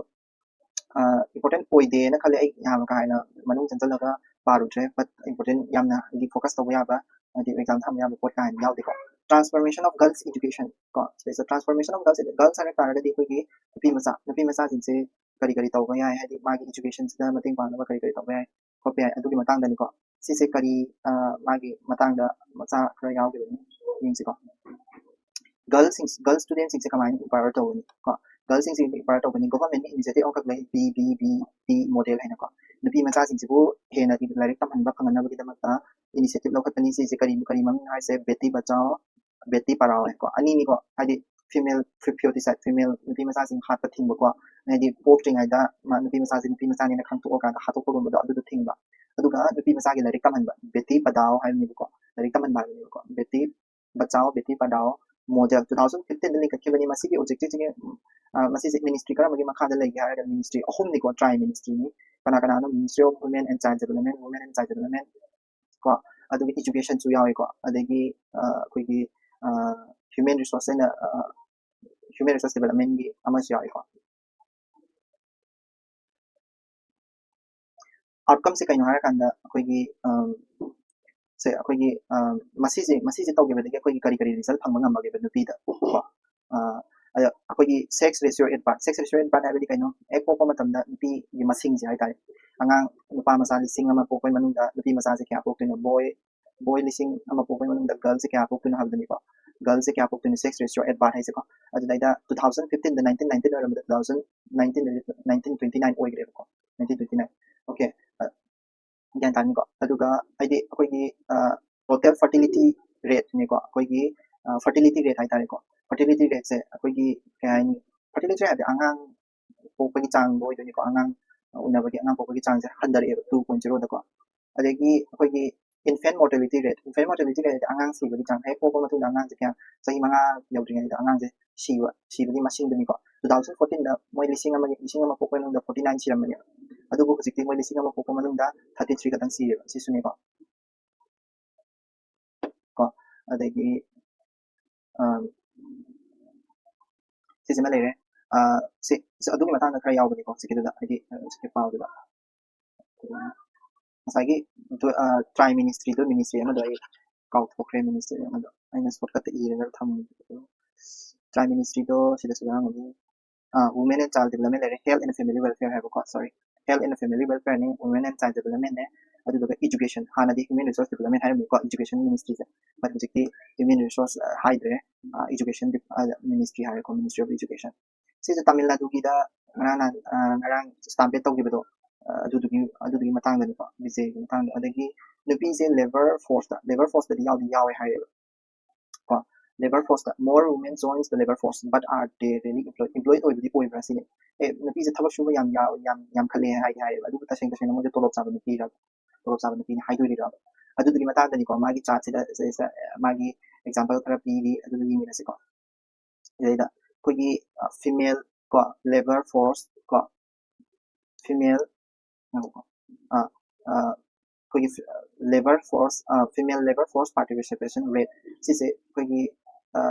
ꯏꯝꯄꯣꯔꯇꯦꯟ ꯑꯣꯏꯗꯦꯅ ꯈꯜꯂꯦ꯫ ꯑꯩ ꯌꯥꯝ ꯀꯥ ꯍꯦꯟꯅ ꯃꯅꯨꯡ ꯆꯪꯁꯤꯜꯂꯒ ꯄꯥꯔꯨꯗ꯭ꯔꯦ, ꯕꯠ ꯏꯝꯄꯣꯔꯇꯦꯟ ꯌꯥꯝꯅ ꯍꯥꯏꯗꯤ ꯐꯣꯀꯁ ꯇꯧꯕ ꯌꯥꯕ, ꯍꯥꯏꯗꯤ ꯑꯦꯛꯖꯥꯝ ꯊꯝꯕ ꯌꯥꯕ ꯄꯣꯠ ꯀꯥ ꯍꯦꯟꯅ ꯌꯥꯎꯗꯦꯀꯣ꯫ Transformation of girls education ꯀꯣ, ꯁꯤꯗꯩꯁꯤꯗ transformation of girls, ꯒꯔꯜꯁ ꯍꯥꯏꯔ ꯇꯥꯔꯒꯗꯤ ꯑꯩꯈꯣꯏꯒꯤ ꯅꯨꯄꯤ ꯃꯆꯥ, ꯅꯨꯄꯤ ꯃꯆꯥꯁꯤꯡꯁꯦ ꯀꯔꯤ ꯀꯔꯤ ꯇꯧꯕ ꯌꯥꯏ, ꯍꯥꯏꯗꯤ ꯃꯥꯒꯤ ꯏꯖꯨꯀꯦꯁꯟꯁꯤꯗ ꯃꯇꯦꯡ ꯄꯥꯡꯅꯕ ꯀꯔꯤ ꯀꯔꯤ ꯇꯧꯕ ꯌꯥꯏ ꯈꯣꯠꯄ ꯌꯥꯏ, ꯑꯗꯨꯒꯤ ꯃꯇꯥꯡꯗꯅꯤꯀꯣ꯫ ꯁꯤꯁꯦ ꯀꯔꯤ, ꯑ, ꯃꯥꯒꯤ ꯃꯇꯥꯡꯗ ꯃꯆꯥ ꯈꯔ ꯌꯥꯎꯈꯤꯕꯅꯤ, ꯌꯦꯡꯁꯤꯀꯣ꯫ ꯒꯔꯜꯁꯤꯡ, ꯒꯔꯜ ꯁ꯭ꯇꯨꯗꯦꯟꯁꯤꯡꯁꯦ ꯀꯃꯥꯏꯅ ꯏꯝꯄꯥꯋꯔ ꯇꯧꯒꯅꯤ ꯀꯣ? ꯒꯔꯜꯁꯤꯡꯁꯦ ꯏꯝꯄꯥꯋꯔ ꯇꯧꯒꯅꯤ ꯒꯣꯚꯔꯟꯃꯦꯟꯠꯅ ꯏꯅꯤꯁꯤꯌꯦꯇꯤꯚ ꯑꯃꯈꯛ ꯂꯩ, B B B T model ꯍꯥꯏꯅꯀꯣ꯫ ꯅꯨꯄꯤ ꯃꯆꯥꯁꯤꯡꯁꯤꯕꯨ ꯍꯦꯟꯅ ꯂꯥꯏꯔꯤꯛ ꯇꯝꯍꯟꯕ ꯐꯪꯍꯟꯅꯕꯒꯤꯗꯃꯛꯇ ꯏꯅꯤꯁꯤꯌꯦꯇꯤꯚ ꯂꯧꯈꯠꯄꯅꯤ꯫ ꯁꯤꯁꯦ ꯀꯔꯤ, ꯀꯔꯤ ꯃꯃꯤꯡ ꯍꯥꯏꯁꯦ? ꯕꯦꯇꯤ ꯕꯆꯥꯎ, ꯕꯦꯇꯤ ꯄꯔꯥꯎ ꯍꯥꯏꯀꯣ꯫ ꯑꯅꯤꯅꯤꯀꯣ, ꯍꯥꯏꯗꯤ ꯐꯤꯃꯦꯜ ꯐꯤꯐꯤꯌꯣꯇꯤꯁꯥꯏꯠ, ꯐꯤꯃꯦꯜ ꯅꯨꯄꯤ ꯃꯆꯥꯁꯤꯡ ꯍꯥꯠꯄ ꯊꯤꯡꯕꯀꯣ, ꯍꯥꯏꯗꯤ ꯄꯣꯛꯇ꯭ꯔꯤꯉꯩꯗ ꯃꯥ ꯅꯨꯄꯤ ꯃꯆꯥꯁꯦ ꯅꯨꯄꯤ ꯃꯆꯥꯅꯦꯅ ꯈꯪꯗꯣꯛꯑꯀꯥꯟꯗ ꯍꯥꯠꯇꯣꯛꯄꯒꯨꯝꯕꯗꯣ ꯑꯗꯨꯗꯣ ꯊꯤꯡꯕ꯫ ꯑꯗꯨꯒ ꯅꯨꯄꯤ ꯃꯆꯥꯒꯤ ꯂꯥꯏꯔꯤꯛ ꯇꯝꯍꯟꯕ, ꯕꯦꯇꯤ ꯄꯗꯥꯎ ꯍꯥꯏꯕꯅꯦꯕꯀꯣ, ꯂꯥꯏꯔꯤꯛ ꯇꯝꯍꯟꯕ ꯍꯥꯏꯕꯅꯦꯕꯀꯣ, Beti Bachao Beti Padhao model two thousand ꯐꯤꯐꯇꯤꯟꯗ ꯂꯤꯡꯈꯠꯈꯤꯕꯅꯤ꯫ ꯃꯁꯤꯒꯤ ꯑꯣꯕꯖꯦꯛꯇꯤꯚꯁꯤꯒꯤ, ꯑ, ꯃꯁꯤꯁꯦ ꯃꯤꯅꯤꯁꯇ꯭ꯔꯤ ꯀꯔꯝꯕꯒꯤ ꯃꯈꯥꯗ ꯂꯩꯒꯦ ꯍꯥꯏꯔꯒ ꯃꯤꯅꯤꯁꯇ꯭ꯔꯤ ꯑꯍꯨꯝꯅꯤꯀꯣ, ꯇ꯭ꯔꯥꯏ ꯃꯤꯅꯤꯁꯇ꯭ꯔꯤꯅꯤ꯫ ꯀꯅꯥ ꯀꯅꯥꯅꯣ? Ministry of Women and Child Development, Women and Child Development ꯀꯣ, ꯑꯗꯨꯒ ꯏꯖꯨꯀꯦꯁꯟꯁꯨ ꯌꯥꯎꯏꯀꯣ, ꯑꯗꯒꯤ, ꯑ, ꯑꯩꯈꯣꯏꯒꯤ, ꯑ, ꯍ꯭ꯌꯨꯃꯦꯟ ꯔꯤꯁꯣꯔꯁ ꯍꯥꯏꯅ, ꯑ, ꯍ꯭ꯌꯨꯃꯦꯟ ꯔꯤꯁꯣꯔꯁ ꯗꯤꯕꯦꯂꯞꯃꯦꯟꯒꯤ ꯑꯃꯁꯨ ꯌꯥꯎꯏꯀꯣ꯫ ꯑꯥꯎꯠꯀꯝꯁꯦ ꯀꯩꯅꯣ ꯍꯥꯏꯔꯀꯥꯟꯗ ꯑꯩꯈꯣꯏꯒꯤ, ꯑꯝ, ꯁꯦ ꯑꯩꯈꯣꯏꯒꯤ, ꯑꯝ, ꯃꯁꯤꯁꯦ, ꯃꯁꯤꯁꯦ ꯇꯧꯈꯤꯕꯗꯒꯤ ꯑꯩꯈꯣꯏꯒꯤ ꯀꯔꯤ ꯀꯔꯤ ꯔꯤꯖꯜ ꯐꯪꯕ ꯉꯝꯃꯒꯦꯕ ꯅꯨꯄꯤꯗ ꯀꯣ? ꯑ, ꯑꯗ ꯑꯩꯈꯣꯏꯒꯤ sex ratio at birth, sex ratio at birth ꯍꯥꯏꯕꯗꯤ ꯀꯩꯅꯣ? ꯍꯦꯛ ꯄꯣꯛꯄ ꯃꯇꯝꯗ ꯅꯨꯄꯤꯒꯤ ꯃꯁꯤꯡꯁꯦ ꯍꯥꯏꯇꯥꯔꯦ, ꯑꯉꯥꯡ ꯅꯨꯄꯥ ꯃꯆꯥ ꯂꯤꯁꯤꯡ ꯑꯃ ꯄꯣꯛꯄꯩ ꯃꯅꯨꯡꯗ ꯅꯨꯄꯤ ꯃꯆꯥꯁꯦ ꯀꯌꯥ ꯄꯣꯛꯇꯣꯏꯅꯣ? ꯕꯣꯏ, ꯕꯣꯏ ꯂꯤꯁꯤꯡ ꯑꯃ ꯄꯣꯛꯄꯩ ꯃꯅꯨꯡꯗ ꯒꯔꯜꯁꯦ ꯀꯌꯥ ꯄꯣꯛꯇꯣꯏꯅꯣ ꯍꯥꯏꯕꯗꯨꯅꯤꯀꯣ꯫ ꯒꯔꯜꯁꯦ ꯀꯌꯥ ꯄꯣꯛꯇꯣꯏꯅꯣ? Sex ratio at birth ꯍꯥꯏꯁꯦꯀꯣ꯫ ꯑꯗꯨꯗꯩꯗ two thousand fifteen ꯗ nineteen nineteen ꯑꯣꯏꯔꯝꯕꯗ two thousand nineteen, nineteen twenty nine ꯑꯣꯏꯈ꯭ꯔꯦꯕꯀꯣ, nineteen twenty nine꯫ Okay, ꯑ, ꯒ꯭ꯌꯥꯟ ꯇꯥꯅꯤꯀꯣ? ꯑꯗꯨꯒ ꯍꯥꯏꯗꯤ ꯑꯩꯈꯣꯏꯒꯤ, ꯑ, total fertility rateꯅꯤꯀꯣ, ꯑꯩꯈꯣꯏꯒꯤ, ꯑ, fertility rate ꯍꯥꯏꯇꯥꯔꯦꯀꯣ꯫ Fertility rateꯁꯦ ꯑꯩꯈꯣꯏꯒꯤ ꯀꯩ ꯍꯥꯏꯅꯤ? Fertility rate ꯍꯥꯏꯗꯤ ꯑꯉꯥꯡ ꯄꯣꯛꯄꯒꯤ ꯆꯥꯡꯗꯣ ꯑꯣꯏꯗꯣꯏꯅꯤꯀꯣ, ꯑꯉꯥꯡ, ꯑ, ꯎꯅꯕꯒꯤ ꯑꯉꯥꯡ ꯄꯣꯛꯄꯒꯤ ꯆꯥꯡꯁꯦ ꯍꯟꯊꯔꯛꯑꯦꯕ two point zeroꯗꯀꯣ꯫ ꯑꯗꯒꯤ ꯑꯩꯈꯣꯏꯒꯤ infant mortality rate, infant mortality rate ꯍꯥꯏꯗꯤ ꯑꯉꯥꯡ ꯁꯤꯕꯒꯤ ꯆꯥꯡ, ꯍꯦꯛ ꯄꯣꯛꯄ ꯃꯇꯨꯡꯗ ꯑꯉꯥꯡꯁꯦ ꯀꯌꯥ, ꯆꯍꯤ ꯃꯉꯥ ꯌꯧꯗ꯭ꯔꯤꯉꯩꯗ ꯑꯉꯥꯡꯁꯦ ꯁꯤꯕ, ꯁꯤꯕꯒꯤ ꯃꯁꯤꯡꯗꯨꯅꯤꯀꯣ꯫ Two thousand fourteenꯗ ꯃꯣꯏ ꯂꯤꯁꯤꯡ ꯑꯃꯒꯤ, ꯂꯤꯁꯤꯡ ꯑꯃ ꯄꯣꯛꯄ ꯃꯅꯨꯡꯗ forty nine ꯁꯤꯔꯝꯕꯅꯦꯕ, ꯑꯗꯨꯕꯨ ꯍꯧꯖꯤꯛꯇꯤ ꯃꯣꯏ ꯂꯤꯁꯤꯡ ꯑꯃ ꯄꯣꯛꯄ ꯃꯅꯨꯡꯗ thirty three ꯈꯛꯇꯪ ꯁꯤꯔꯦꯕ, ꯁꯤꯁꯨꯅꯤꯀꯣ꯫ ꯀꯣ, ꯑꯗꯒꯤ ꯁꯤꯁꯤꯃ ꯂꯩꯔꯦ꯫ ꯁꯤ ꯑꯗꯨꯒꯤ ꯃꯇꯥꯡꯗ ꯈꯔ ꯌꯥꯎꯕꯅꯤꯀꯣ ꯍꯧꯖꯤꯛꯀꯤꯗꯨꯗ, ꯍꯥꯏꯗꯤ ꯍꯧꯖꯤꯛꯀꯤ ꯄꯥꯎꯗꯨꯗ꯫ ꯉꯁꯥꯏꯒꯤ ꯇ꯭ꯔꯥꯏ ꯃꯤꯅꯤꯁꯇ꯭ꯔꯤꯗꯣ, ꯃꯤꯅꯤꯁꯇ꯭ꯔꯤ ꯑꯃꯗꯣ ꯑꯩ ꯀꯥꯎꯊꯣꯛꯈ꯭ꯔꯦ, ꯃꯤꯅꯤꯁꯇ꯭ꯔꯤ ꯑꯃꯗꯣ ꯑꯩꯅ ꯁꯣꯔꯠꯀꯠꯇ ꯏꯔꯒ ꯊꯝꯃꯤ꯫ ꯇ꯭ꯔꯥꯏ ꯃꯤꯅꯤꯁꯇ꯭ꯔꯤꯗꯣ ꯁꯤꯗꯁꯨ ꯌꯥꯎꯔꯝꯒꯅꯤ꯫ Women and Child Development ꯂꯩꯔꯦ, Health and Family Welfare ꯍꯥꯏꯕꯀꯣ, sorry, Health and Family Welfare ꯅꯦ, Women and Child Development ꯅꯦ, ꯑꯗꯨꯗꯨꯒ Education, ꯍꯥꯟꯅꯗꯤ Human Resource Development ꯍꯥꯏꯔꯝꯃꯤꯀꯣ education ministry say, but ꯍꯧꯖꯤꯛꯇꯤ Human Resource ꯍꯥꯏꯗ꯭ꯔꯦ, Education Ministry ꯍꯥꯏꯔꯦꯀꯣ, Ministry of Education꯫ ꯁꯤꯁꯦ ꯇꯥꯃꯤꯜ ꯅꯥꯗꯨꯒꯤꯗ ꯉꯔꯥꯡ ꯅꯍꯥꯟ, ꯉꯔꯥꯡ stampede ꯇꯧꯈꯤꯕꯗꯣ, ꯑꯗꯨꯗꯨꯒꯤ, ꯑꯗꯨꯗꯨꯒꯤ ꯃꯇꯥꯡꯗꯅꯤꯀꯣ, ꯕꯤꯖꯦꯒꯤ ꯃꯇꯥꯡꯗ꯫ ꯑꯗꯒꯤ ꯅꯨꯄꯤꯁꯦ labor force ꯇ, labor force ꯇꯗꯤ ꯌꯥꯎꯗꯤ ꯌꯥꯎꯋꯦ ꯍꯥꯏꯌꯦꯕ ꯀꯣ꯫ Labor force ꯇ, more women joins the labor force but are they really employed? Employed ꯑꯣꯏꯕꯗꯤ ꯑꯣꯏꯕ꯭ꯔꯥ ꯁꯤꯅꯤ꯫ ꯑꯦ, ꯅꯨꯄꯤꯁꯦ ꯊꯕꯛ ꯁꯨꯕ ꯌꯥꯝ ꯌꯥꯝ ꯌꯥꯝꯈꯠꯂꯦ ꯍꯥꯏꯗꯤ ꯍꯥꯏꯌꯦꯕ, ꯑꯗꯨꯕꯨ ꯇꯁꯦꯡ ꯇꯁꯦꯡꯅ ꯃꯣꯏꯁꯦ ꯇꯣꯂꯣꯞ ꯆꯥꯕ ꯅꯨꯄꯤꯔ, ꯇꯣꯂꯣꯞ ꯆꯥꯕ ꯅꯨꯄꯤꯅꯤ ꯍꯥꯏꯗꯣꯏꯔꯤꯔꯕ? ꯑꯗꯨꯗꯨꯒꯤ ꯃꯇꯥꯡꯗꯅꯤꯀꯣ ꯃꯥꯒꯤ chart ꯁꯤꯗ ꯁꯤꯗꯩꯁꯤꯗ ꯃꯥꯒꯤ example ꯈꯔ ꯄꯤꯔꯤ, ꯑꯗꯨꯗꯣ ꯌꯦꯡꯃꯤꯟꯅꯁꯤꯀꯣ꯫ ꯁꯤꯗꯩꯗ ꯑꯩꯈꯣꯏꯒꯤ female ꯀꯣ, labor force ꯀꯣ, female, ꯑꯩꯈꯣꯏꯒꯤ labor force, female labor force participation rate ꯁꯤꯁꯦ ꯑꯩꯈꯣꯏꯒꯤ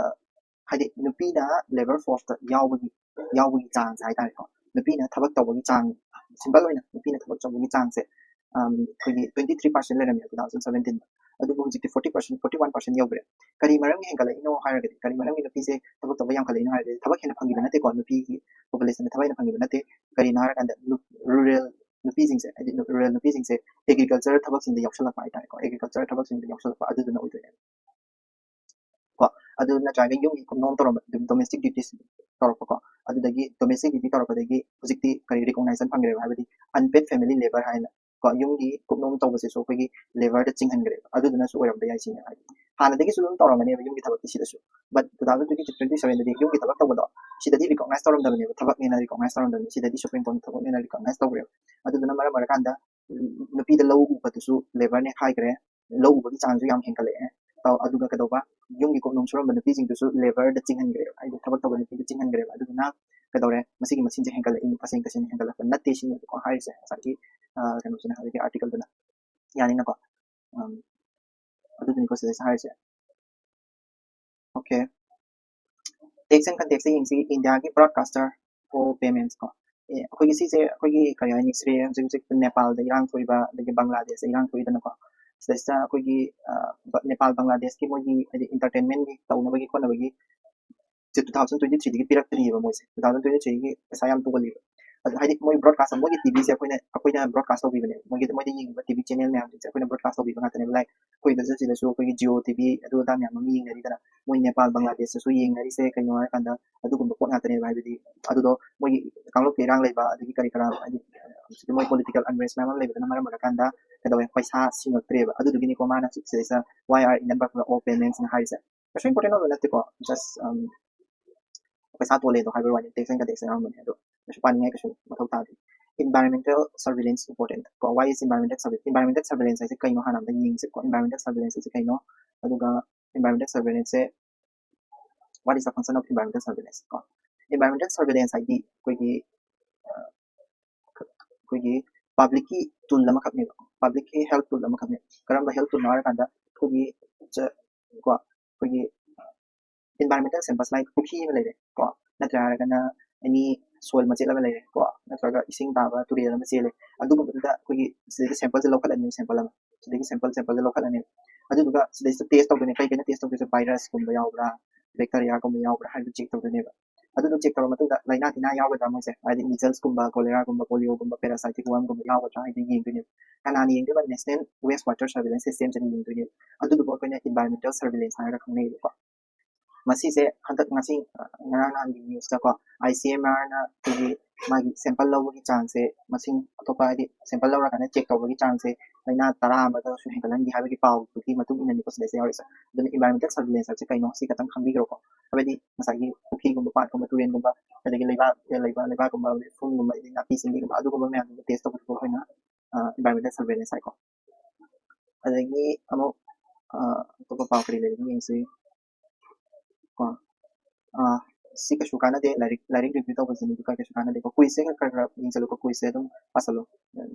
ꯍꯥꯏꯗꯤ ꯅꯨꯄꯤꯅ labor force ꯇ ꯌꯥꯎꯕꯒꯤ, ꯌꯥꯎꯕꯒꯤ ꯆꯥꯡꯁꯦ ꯍꯥꯏꯇꯥꯔꯦꯀꯣ, ꯅꯨꯄꯤꯅ ꯊꯕꯛ ꯇꯧꯕꯒꯤ ꯆꯥꯡ, simple ꯑꯣꯏꯅ ꯅꯨꯄꯤꯅ ꯊꯕꯛ ꯇꯧꯕꯒꯤ ꯆꯥꯡꯁꯦ ꯑꯩꯈꯣꯏꯒꯤ twenty three percent ꯂꯩꯔꯝꯃꯦ two thousand seventeen ꯗ꯫ ꯑꯗꯨꯕꯨ ꯍꯧꯖꯤꯛꯇꯤ forty percent, forty one percent ꯌꯧꯈ꯭ꯔꯦ꯫ ꯀꯔꯤ ꯃꯔꯝꯒꯤ ꯍꯦꯟꯒꯠꯂꯛꯏꯅꯣ ꯍꯥꯏꯔꯒꯗꯤ, ꯀꯔꯤ ꯃꯔꯝꯒꯤ ꯅꯨꯄꯤꯁꯦ ꯊꯕꯛ ꯇꯧꯕ ꯌꯥꯝꯈꯠꯂꯛꯏꯅꯣ ꯍꯥꯏꯔꯒꯗꯤ, ꯊꯕꯛ ꯍꯦꯟꯅ ꯐꯪꯈꯤꯕ ꯅꯠꯇꯦꯀꯣ, ꯅꯨꯄꯤꯒꯤ population ꯗ ꯊꯕꯛ ꯍꯦꯟꯅ ꯐꯪꯈꯤꯕ ꯅꯠꯇꯦ꯫ ꯀꯔꯤꯅꯣ ꯍꯥꯏꯔꯀꯥꯟꯗ, ꯔꯨꯔꯦꯜ ꯅꯨꯄꯤꯁꯤꯡꯁꯦ, ꯍꯥꯏꯗꯤ ꯔꯨꯔꯦꯜ ꯅꯨꯄꯤꯁꯤꯡꯁꯦ agriculture ꯊꯕꯛꯁꯤꯡꯗ ꯌꯥꯎꯁꯜꯂꯛꯄ ꯍꯥꯏꯇꯥꯔꯦꯀꯣ, agriculture ꯊꯕꯛꯁꯤꯡꯗ ꯌꯥꯎꯁꯜꯂꯛꯄ, ꯑꯗꯨꯗꯨꯅ ꯑꯣꯏꯗꯣꯏꯅꯦ꯫ ꯀꯣ, ꯑꯗꯨ ꯅꯠꯇ꯭ꯔꯒ ꯌꯨꯝꯒꯤ ꯀꯨꯞꯅꯣꯝ ꯇꯧꯔꯝꯕ, domestic duties ꯇꯧꯔꯛꯄꯀꯣ, ꯑꯗꯨꯗꯒꯤ domestic duty ꯇꯧꯔꯛꯄꯗꯒꯤ ꯍꯧꯖꯤꯛꯇꯤ ꯀꯔꯤ recognition ꯐꯪꯈ꯭ꯔꯦꯕ, ꯍꯥꯏꯕꯗꯤ unpaid family labour ꯍꯥꯏꯅ ꯀꯣ, ꯌꯨꯝꯒꯤ ꯀꯨꯞꯅꯣꯝ ꯇꯧꯕꯁꯤꯁꯨ ꯑꯩꯈꯣꯏꯒꯤ labor ꯗ ꯆꯤꯡꯍꯟꯈ꯭ꯔꯦꯕ, ꯑꯗꯨꯗꯨꯅꯁꯨ ꯑꯣꯏꯔꯝꯕ ꯌꯥꯏ ꯁꯤꯅꯦ꯫ ꯍꯥꯏꯗꯤ ꯍꯥꯟꯅꯗꯒꯤꯁꯨ ꯑꯗꯨꯝ ꯇꯧꯔꯝꯒꯅꯦꯕ ꯌꯨꯝꯒꯤ ꯊꯕꯛꯇꯤ ꯁꯤꯗꯁꯨ, but two thousand twenty twenty seven ꯗꯗꯤ ꯌꯨꯝꯒꯤ ꯊꯕꯛ ꯇꯧꯕꯗꯣ ꯁꯤꯗꯗꯤ recognize ꯇꯧꯔꯝꯗꯕꯅꯦꯕ, ꯊꯕꯛꯅꯦꯅ recognize ꯇꯧꯔꯝꯗꯕꯅꯤ, ꯁꯤꯗꯗꯤ Supreme Court ꯅ ꯊꯕꯛꯅꯦꯅ recognize ꯇꯧꯈ꯭ꯔꯦꯕ꯫ ꯑꯗꯨꯗꯨꯅ ꯃꯔꯝ ꯑꯣꯏꯔꯀꯥꯟꯗ ꯅꯨꯄꯤꯗ ꯂꯧ ꯎꯕꯗꯨꯁꯨ labor ꯅꯦ ꯍꯥꯏꯈ꯭ꯔꯦ, ꯂꯧ ꯎꯕꯒꯤ ꯆꯥꯡꯁꯨ ꯌꯥꯝ ꯍꯦꯟꯒꯠꯂꯛꯑꯦ꯫ ꯑꯗꯨꯒ ꯀꯩꯗꯧꯕ, ꯌꯨꯝꯒꯤ ꯀꯨꯞꯅꯣꯝ ꯁꯨꯔꯝꯕ ꯅꯨꯄꯤꯁꯤꯡꯗꯨꯁꯨ labor ꯗ ꯆꯤꯡꯍꯟꯈ꯭ꯔꯦꯕ, ꯍꯥꯏꯗꯤ ꯊꯕꯛ ꯇꯧꯕ ꯅꯨꯄꯤꯗ ꯆꯤꯡꯍꯟꯈ꯭ꯔꯦꯕ꯫ ꯑꯗꯨꯗꯨꯅ ꯀꯩꯗꯧꯔꯦ, ꯃꯁꯤꯒꯤ ꯃꯁꯤꯡꯁꯦ ꯍꯦꯟꯒꯠꯂꯛꯏꯅꯤ, ꯇꯁꯦꯡ ꯇꯁꯦꯡꯅ ꯍꯦꯟꯒꯠꯂꯛꯄ ꯅꯠꯇꯦ ꯁꯤꯅꯦꯕꯀꯣ ꯍꯥꯏꯔꯤꯁꯦ ꯉꯁꯥꯏꯒꯤ ꯀꯩꯅꯣꯁꯤꯅ, ꯍꯧꯖꯤꯛꯀꯤ article ꯗꯨꯅ꯫ ꯌꯥꯅꯤꯅꯀꯣ? ꯑꯗꯨꯗꯨꯅꯤꯀꯣ ꯁꯤꯗꯩꯁꯤꯗ ꯍꯥꯏꯔꯤꯁꯦ꯫ Okay. Tax and context ꯌꯦꯡꯁꯤ, ꯏꯟꯗꯤꯌꯥꯒꯤ broadcaster for payments ꯀꯣ꯫ ꯑꯦ, ꯑꯩꯈꯣꯏꯒꯤ ꯁꯤꯁꯦ ꯑꯩꯈꯣꯏꯒꯤ ꯀꯔꯤ ꯍꯥꯏꯅꯤ, ꯁꯤꯁꯦ ꯍꯧꯖꯤꯛ ꯍꯧꯖꯤꯛ ꯅꯦꯄꯥꯜꯗ ꯏꯔꯥꯡ ꯊꯣꯛꯏꯕ, ꯑꯗꯒꯤ ꯕꯪꯒ꯭ꯂꯥꯗꯦꯁꯇ ꯏꯔꯥꯡ ꯊꯣꯛꯏꯗꯅꯀꯣ꯫ ꯁꯤꯗꯩꯁꯤꯗ ꯑꯩꯈꯣꯏꯒꯤ, ꯑ, ꯕ-, ꯅꯦꯄꯥꯜ ꯕꯪꯒ꯭ꯂꯥꯗꯦꯁꯀꯤ ꯃꯣꯏꯒꯤ ꯍꯥꯏꯗꯤ entertainment ꯒꯤ ꯇꯧꯅꯕꯒꯤ ꯈꯣꯠꯅꯕꯒꯤ ꯁꯦ two thousand twenty three ꯗꯒꯤ ꯄꯤꯔꯛꯇ꯭ꯔꯤꯑꯕ ꯃꯣꯏꯁꯦ꯫ Two thousand twenty three ꯒꯤ ꯄꯩꯁꯥ ꯌꯥꯝ ꯇꯣꯜꯂꯤꯕ꯫ ꯑꯗꯨ ꯍꯥꯏꯗꯤ ꯃꯣꯏ broadcast, ꯃꯣꯏꯒꯤ ꯇꯤꯚꯤꯁꯦ ꯑꯩꯈꯣꯏꯅ, ꯑꯩꯈꯣꯏꯅ broadcast ꯇꯧꯕꯤꯕꯅꯦ꯫ ꯃꯣꯏꯒꯤ, ꯃꯣꯏꯗ ꯌꯦꯡꯉꯤꯕ ꯇꯤꯚꯤ channel ꯃꯌꯥꯝꯁꯤꯡꯁꯦ ꯑꯩꯈꯣꯏꯅ broadcast ꯇꯧꯕꯤꯕ ꯉꯥꯛꯇꯅꯦꯕ꯫ Like ꯑꯩꯈꯣꯏ ꯁꯤꯗꯁꯨ ꯑꯩꯈꯣꯏꯒꯤ Jio ꯇꯤꯚꯤ ꯑꯗꯨ ꯑꯗꯥ ꯃꯌꯥꯝ ꯑꯃ ꯌꯦꯡꯅꯔꯤꯗꯅ, ꯃꯣꯏ ꯅꯦꯄꯥꯜ ꯕꯪꯒ꯭ꯂꯥꯗꯦꯁꯇꯁꯨ ꯌꯦꯡꯅꯔꯤꯁꯦ ꯀꯩꯅꯣ ꯍꯥꯏꯔꯀꯥꯟꯗ ꯑꯗꯨꯒꯨꯝꯕ ꯄꯣꯠ ꯉꯥꯛꯇꯅꯦꯕ꯫ ꯍꯥꯏꯕꯗꯤ ꯑꯗꯨꯗꯣ ꯃꯣꯏꯒꯤ ꯀꯥꯡꯂꯨꯞꯀꯤ ꯏꯔꯥꯡ ꯂꯩꯕ, ꯑꯗꯒꯤ ꯀꯔꯤ ꯀꯔꯥ, ꯍꯥꯏꯗꯤ ꯍꯧꯖꯤꯛꯇꯤ ꯃꯣꯏ political unrest ꯃꯌꯥꯝ ꯑꯃ ꯂꯩꯕꯗꯨꯅ ꯃꯔꯝ ꯑꯣꯏꯔꯀꯥꯟꯗ ꯀꯩꯗꯧꯋꯦ, ꯄꯩꯁꯥ ꯁꯤꯡꯉꯛꯇ꯭ꯔꯦꯕ꯫ ꯑꯗꯨꯗꯨꯒꯤꯅꯤꯀꯣ ꯃꯥꯅ ꯁꯤꯗꯩꯁꯤꯗ "Why are Indian broadcasters owed payments?" ꯅ ꯍꯥꯏꯔꯤꯁꯦ꯫ ꯀꯩꯁꯨ important ꯑꯣꯏꯕ ꯅꯠꯇꯦꯀꯣ, just, um, ꯄꯩꯁꯥ ꯇꯣꯜꯂꯦꯗꯣ ꯍꯥꯏꯕ ꯋꯥꯅꯤ, tax and context ꯌꯥꯎꯔꯝꯕꯅꯦ꯫ ꯑꯗꯣ ꯀꯩꯁꯨ ꯄꯥꯅꯤꯡꯉꯥꯏ ꯀꯩꯁꯨ ꯃꯊꯧ ꯇꯥꯗꯦ꯫ Environmental surveillance important ꯀꯣ꯫ Why is environmental surveillance? Environmental surveillance ꯍꯥꯏꯁꯦ ꯀꯩꯅꯣ ꯍꯥꯟꯅ ꯑꯝꯇ ꯌꯦꯡꯁꯤꯀꯣ꯫ Environmental surveillance ꯍꯥꯏꯁꯦ ꯀꯩꯅꯣ? ꯑꯗꯨꯒ environmental surveillance say what is the function of environmental surveillance ꯀꯣ? Environmental surveillance ꯍꯥꯏꯗꯤ ꯑꯩꯈꯣꯏꯒꯤ, ꯑ, ꯑꯩꯈꯣꯏꯒꯤ public ꯀꯤ tool ꯑꯃꯈꯛꯅꯦꯕ, public ꯀꯤ health tool ꯑꯃꯈꯛꯅꯦ꯫ ꯀꯔꯝꯕ health tool ꯅꯣ ꯍꯥꯏꯔꯀꯥꯟꯗ ꯑꯩꯈꯣꯏꯒꯤ ꯆ-, ꯀꯣ, ꯑꯩꯈꯣꯏꯒꯤ environmental samples, like ꯄꯨꯈ꯭ꯔꯤ ꯑꯃ ꯂꯩꯔꯦ ꯀꯣ, ꯅꯠꯇ꯭ꯔꯥ ꯍꯥꯏꯔꯒꯅ any soil ꯃꯆꯦꯠ ꯑꯃ ꯂꯩꯔꯦ ꯀꯣ, ꯅꯠꯇ꯭ꯔꯒ ꯏꯁꯤꯡ ꯇꯥꯕ ꯇꯨꯔꯦꯜ ꯑꯃ ꯆꯦꯜꯂꯦ, ꯑꯗꯨꯒꯨꯝꯕꯗꯨꯗ ꯑꯩꯈꯣꯏꯒꯤ ꯁꯤꯗꯒꯤ sample ꯁꯦ ꯂꯧꯈꯠꯂꯅꯤ, sample ꯑꯃ, ꯁꯤꯗꯒꯤ sample, sample ꯁꯦ ꯂꯧꯈꯠꯂꯅꯤ꯫ ꯑꯗꯨꯗꯨꯒ ꯁꯤꯗꯩꯁꯤꯗ test ꯇꯧꯗꯣꯏꯅꯦ꯫ ꯀꯩ ꯀꯩꯅꯣ test ꯇꯧꯗꯣꯏꯁꯦ? Virus ꯀꯨꯝꯕ ꯌꯥꯎꯕ꯭ꯔꯥ, bacteria ꯒꯨꯝꯕ ꯌꯥꯎꯕ꯭ꯔꯥ ꯍꯥꯏꯕꯗꯨ check ꯇꯧꯗꯣꯏꯅꯦꯕ꯫ ꯑꯗꯨꯗꯣ check ꯇꯧꯔ ꯃꯇꯨꯡꯗ ꯂꯥꯏꯅꯥ ꯇꯤꯟꯅꯥ ꯌꯥꯎꯒꯗ꯭ꯔꯥ ꯃꯣꯏꯁꯦ, ꯍꯥꯏꯗꯤ measles ꯀꯨꯝꯕ, cholera ꯒꯨꯝꯕ, polio ꯒꯨꯝꯕ, parasitic worm ꯒꯨꯝꯕ ꯌꯥꯎꯒꯗ꯭ꯔꯥ ꯍꯥꯏꯗꯤ ꯌꯦꯡꯗꯣꯏꯅꯦꯕ꯫ ꯀꯅꯥꯅ ꯌꯦꯡꯗꯣꯏꯕ? National Waste Water Surveillance System ꯁꯤꯅ ꯌꯦꯡꯗꯣꯏꯅꯦꯕ꯫ ꯑꯗꯨꯗꯨꯕꯨ ꯑꯩꯈꯣꯏꯅ environmental surveillance ꯍꯥꯏꯔꯒ ꯈꯪꯅꯩꯌꯦꯕꯀꯣ꯫ ꯃꯁꯤꯁꯦ ꯍꯟꯗꯛ ꯉꯁꯤ, ꯑ, ꯉꯔꯥꯡ ꯅꯍꯥꯟꯒꯤ news ꯇꯀꯣ, I C M R ꯅ ꯑꯩꯈꯣꯏꯒꯤ ꯃꯥꯒꯤ sample ꯂꯧꯕꯒꯤ ꯆꯥꯡꯁꯦ, ꯃꯁꯤꯡ ꯑꯇꯣꯞꯄ ꯍꯥꯏꯗꯤ sample ꯂꯧꯔꯀꯥꯟꯗ check ꯇꯧꯕꯒꯤ ꯆꯥꯡꯁꯦ ꯂꯥꯏꯅꯥ ꯇꯔꯥ ꯑꯃꯗꯁꯨ ꯍꯦꯟꯒꯠꯍꯟꯈꯤ ꯍꯥꯏꯕꯒꯤ ꯄꯥꯎꯗꯨꯒꯤ ꯃꯇꯨꯡ ꯏꯟꯅꯅꯤꯀꯣ ꯁꯤꯗꯩꯁꯤꯗ ꯌꯥꯎꯔꯤꯁꯦ꯫ ꯑꯗꯨꯅ environmental surveillance ꯍꯥꯏꯕꯁꯦ ꯀꯩꯅꯣ, ꯁꯤ ꯈꯇꯪ ꯈꯪꯕꯤꯈ꯭ꯔꯣꯀꯣ꯫ ꯍꯥꯏꯕꯗꯤ ꯉꯁꯥꯏꯒꯤ ꯄꯨꯈ꯭ꯔꯤꯒꯨꯝꯕ, ꯄꯥꯠꯀꯨꯝꯕ, ꯇꯨꯔꯦꯟꯒꯨꯝꯕ, ꯑꯗꯒꯤ ꯂꯩꯕꯥꯛ, ꯂꯩꯕꯥꯛ, ꯂꯩꯕꯥꯛꯀꯨꯝꯕ, ꯂꯩꯐꯝꯒꯨꯝꯕ, ꯑꯗꯒꯤ ꯅꯥꯄꯤ ꯁꯤꯡꯕꯤꯒꯨꯝꯕ, ꯑꯗꯨꯒꯨꯝꯕ ꯃꯌꯥꯝꯗꯨ test ꯇꯧꯕꯗꯨꯕꯨ ꯑꯩꯈꯣꯏꯅ, ꯑ, environmental surveillance ꯍꯥꯏꯀꯣ꯫ ꯑꯗꯒꯤ ꯑꯃꯨꯛ, ꯑ, ꯑꯇꯣꯞꯄ ꯄꯥꯎ ꯀꯔꯤ ꯂꯩꯕꯅꯣ ꯌꯦꯡꯁꯤ ꯀꯣ꯫ ꯑ, ꯁꯤ ꯀꯩꯁꯨ ꯀꯥꯟꯅꯗꯦ, ꯂꯥꯏꯔꯤꯛ, ꯂꯥꯏꯔꯤꯛ review ꯇꯧꯕꯁꯤꯅꯤ, ꯑꯗꯨꯒ ꯀꯩꯁꯨ ꯀꯥꯟꯅꯗꯦꯀꯣ꯫ Quiz ꯁꯦ ꯈꯔ ꯈꯔ ꯌꯦꯡꯁꯤꯜꯂꯨꯀꯣ, quiz ꯁꯦ ꯑꯗꯨꯝ ꯄꯥꯁꯤꯜꯂꯨ꯫